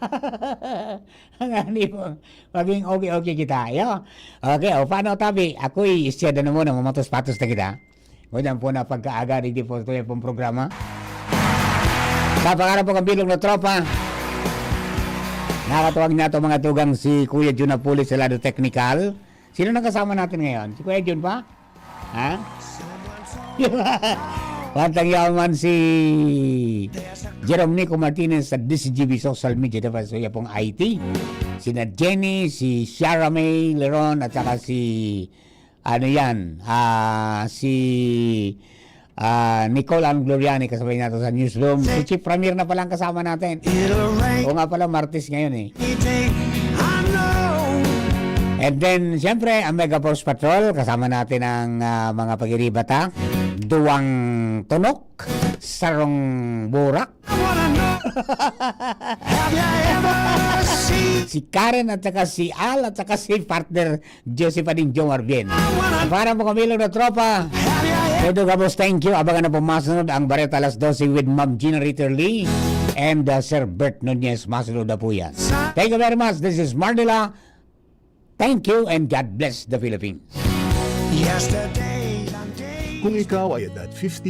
Ang ani po, maging okay-okay kita, yo. Okay, o paano, tabi? Ako'y isya na muna, mamatos-patos na kita. Ngunyan po na pagkaaga, digdi po ito yung pong programa. Sa pangalan po ng bilog na tropa, nakatuwag niya to, mga tugang, si Kuya Jun Napoles sa lado technical. Sino nang kasama natin ngayon? Si Kuya Jun pa? Ha? Pantang yaman si Jerome Nico Martinez sa D C G B social media device, so yapong I T. Sina Jenny, si Shara May Leron, at saka si, ano yan, ah, si, ah, Nicole Ann Gloriani, kasabay natin sa newsroom. Si Chief Ramir na pala ang kasama natin. Oo nga pala, Martes ngayon eh. And then, siyempre, ang Mega Force Patrol, kasama natin ang, ah, mga pag-iribata. Duwang tunok, sarong burak. Si Karen at saka si Al at saka si partner Joseph Ading Jomar Bien. Para mo kamilog na tropa, Pedro Gabos, thank you. Abangan na po masunod ang Bareta alas dose with Ma'am Gina Ritter Lee and, uh, Sir Bert Nunez. Masunod na po yan. Thank you very much. This is Marnila. Thank you and God bless the Philippines. Kung ikaw ay edad fifty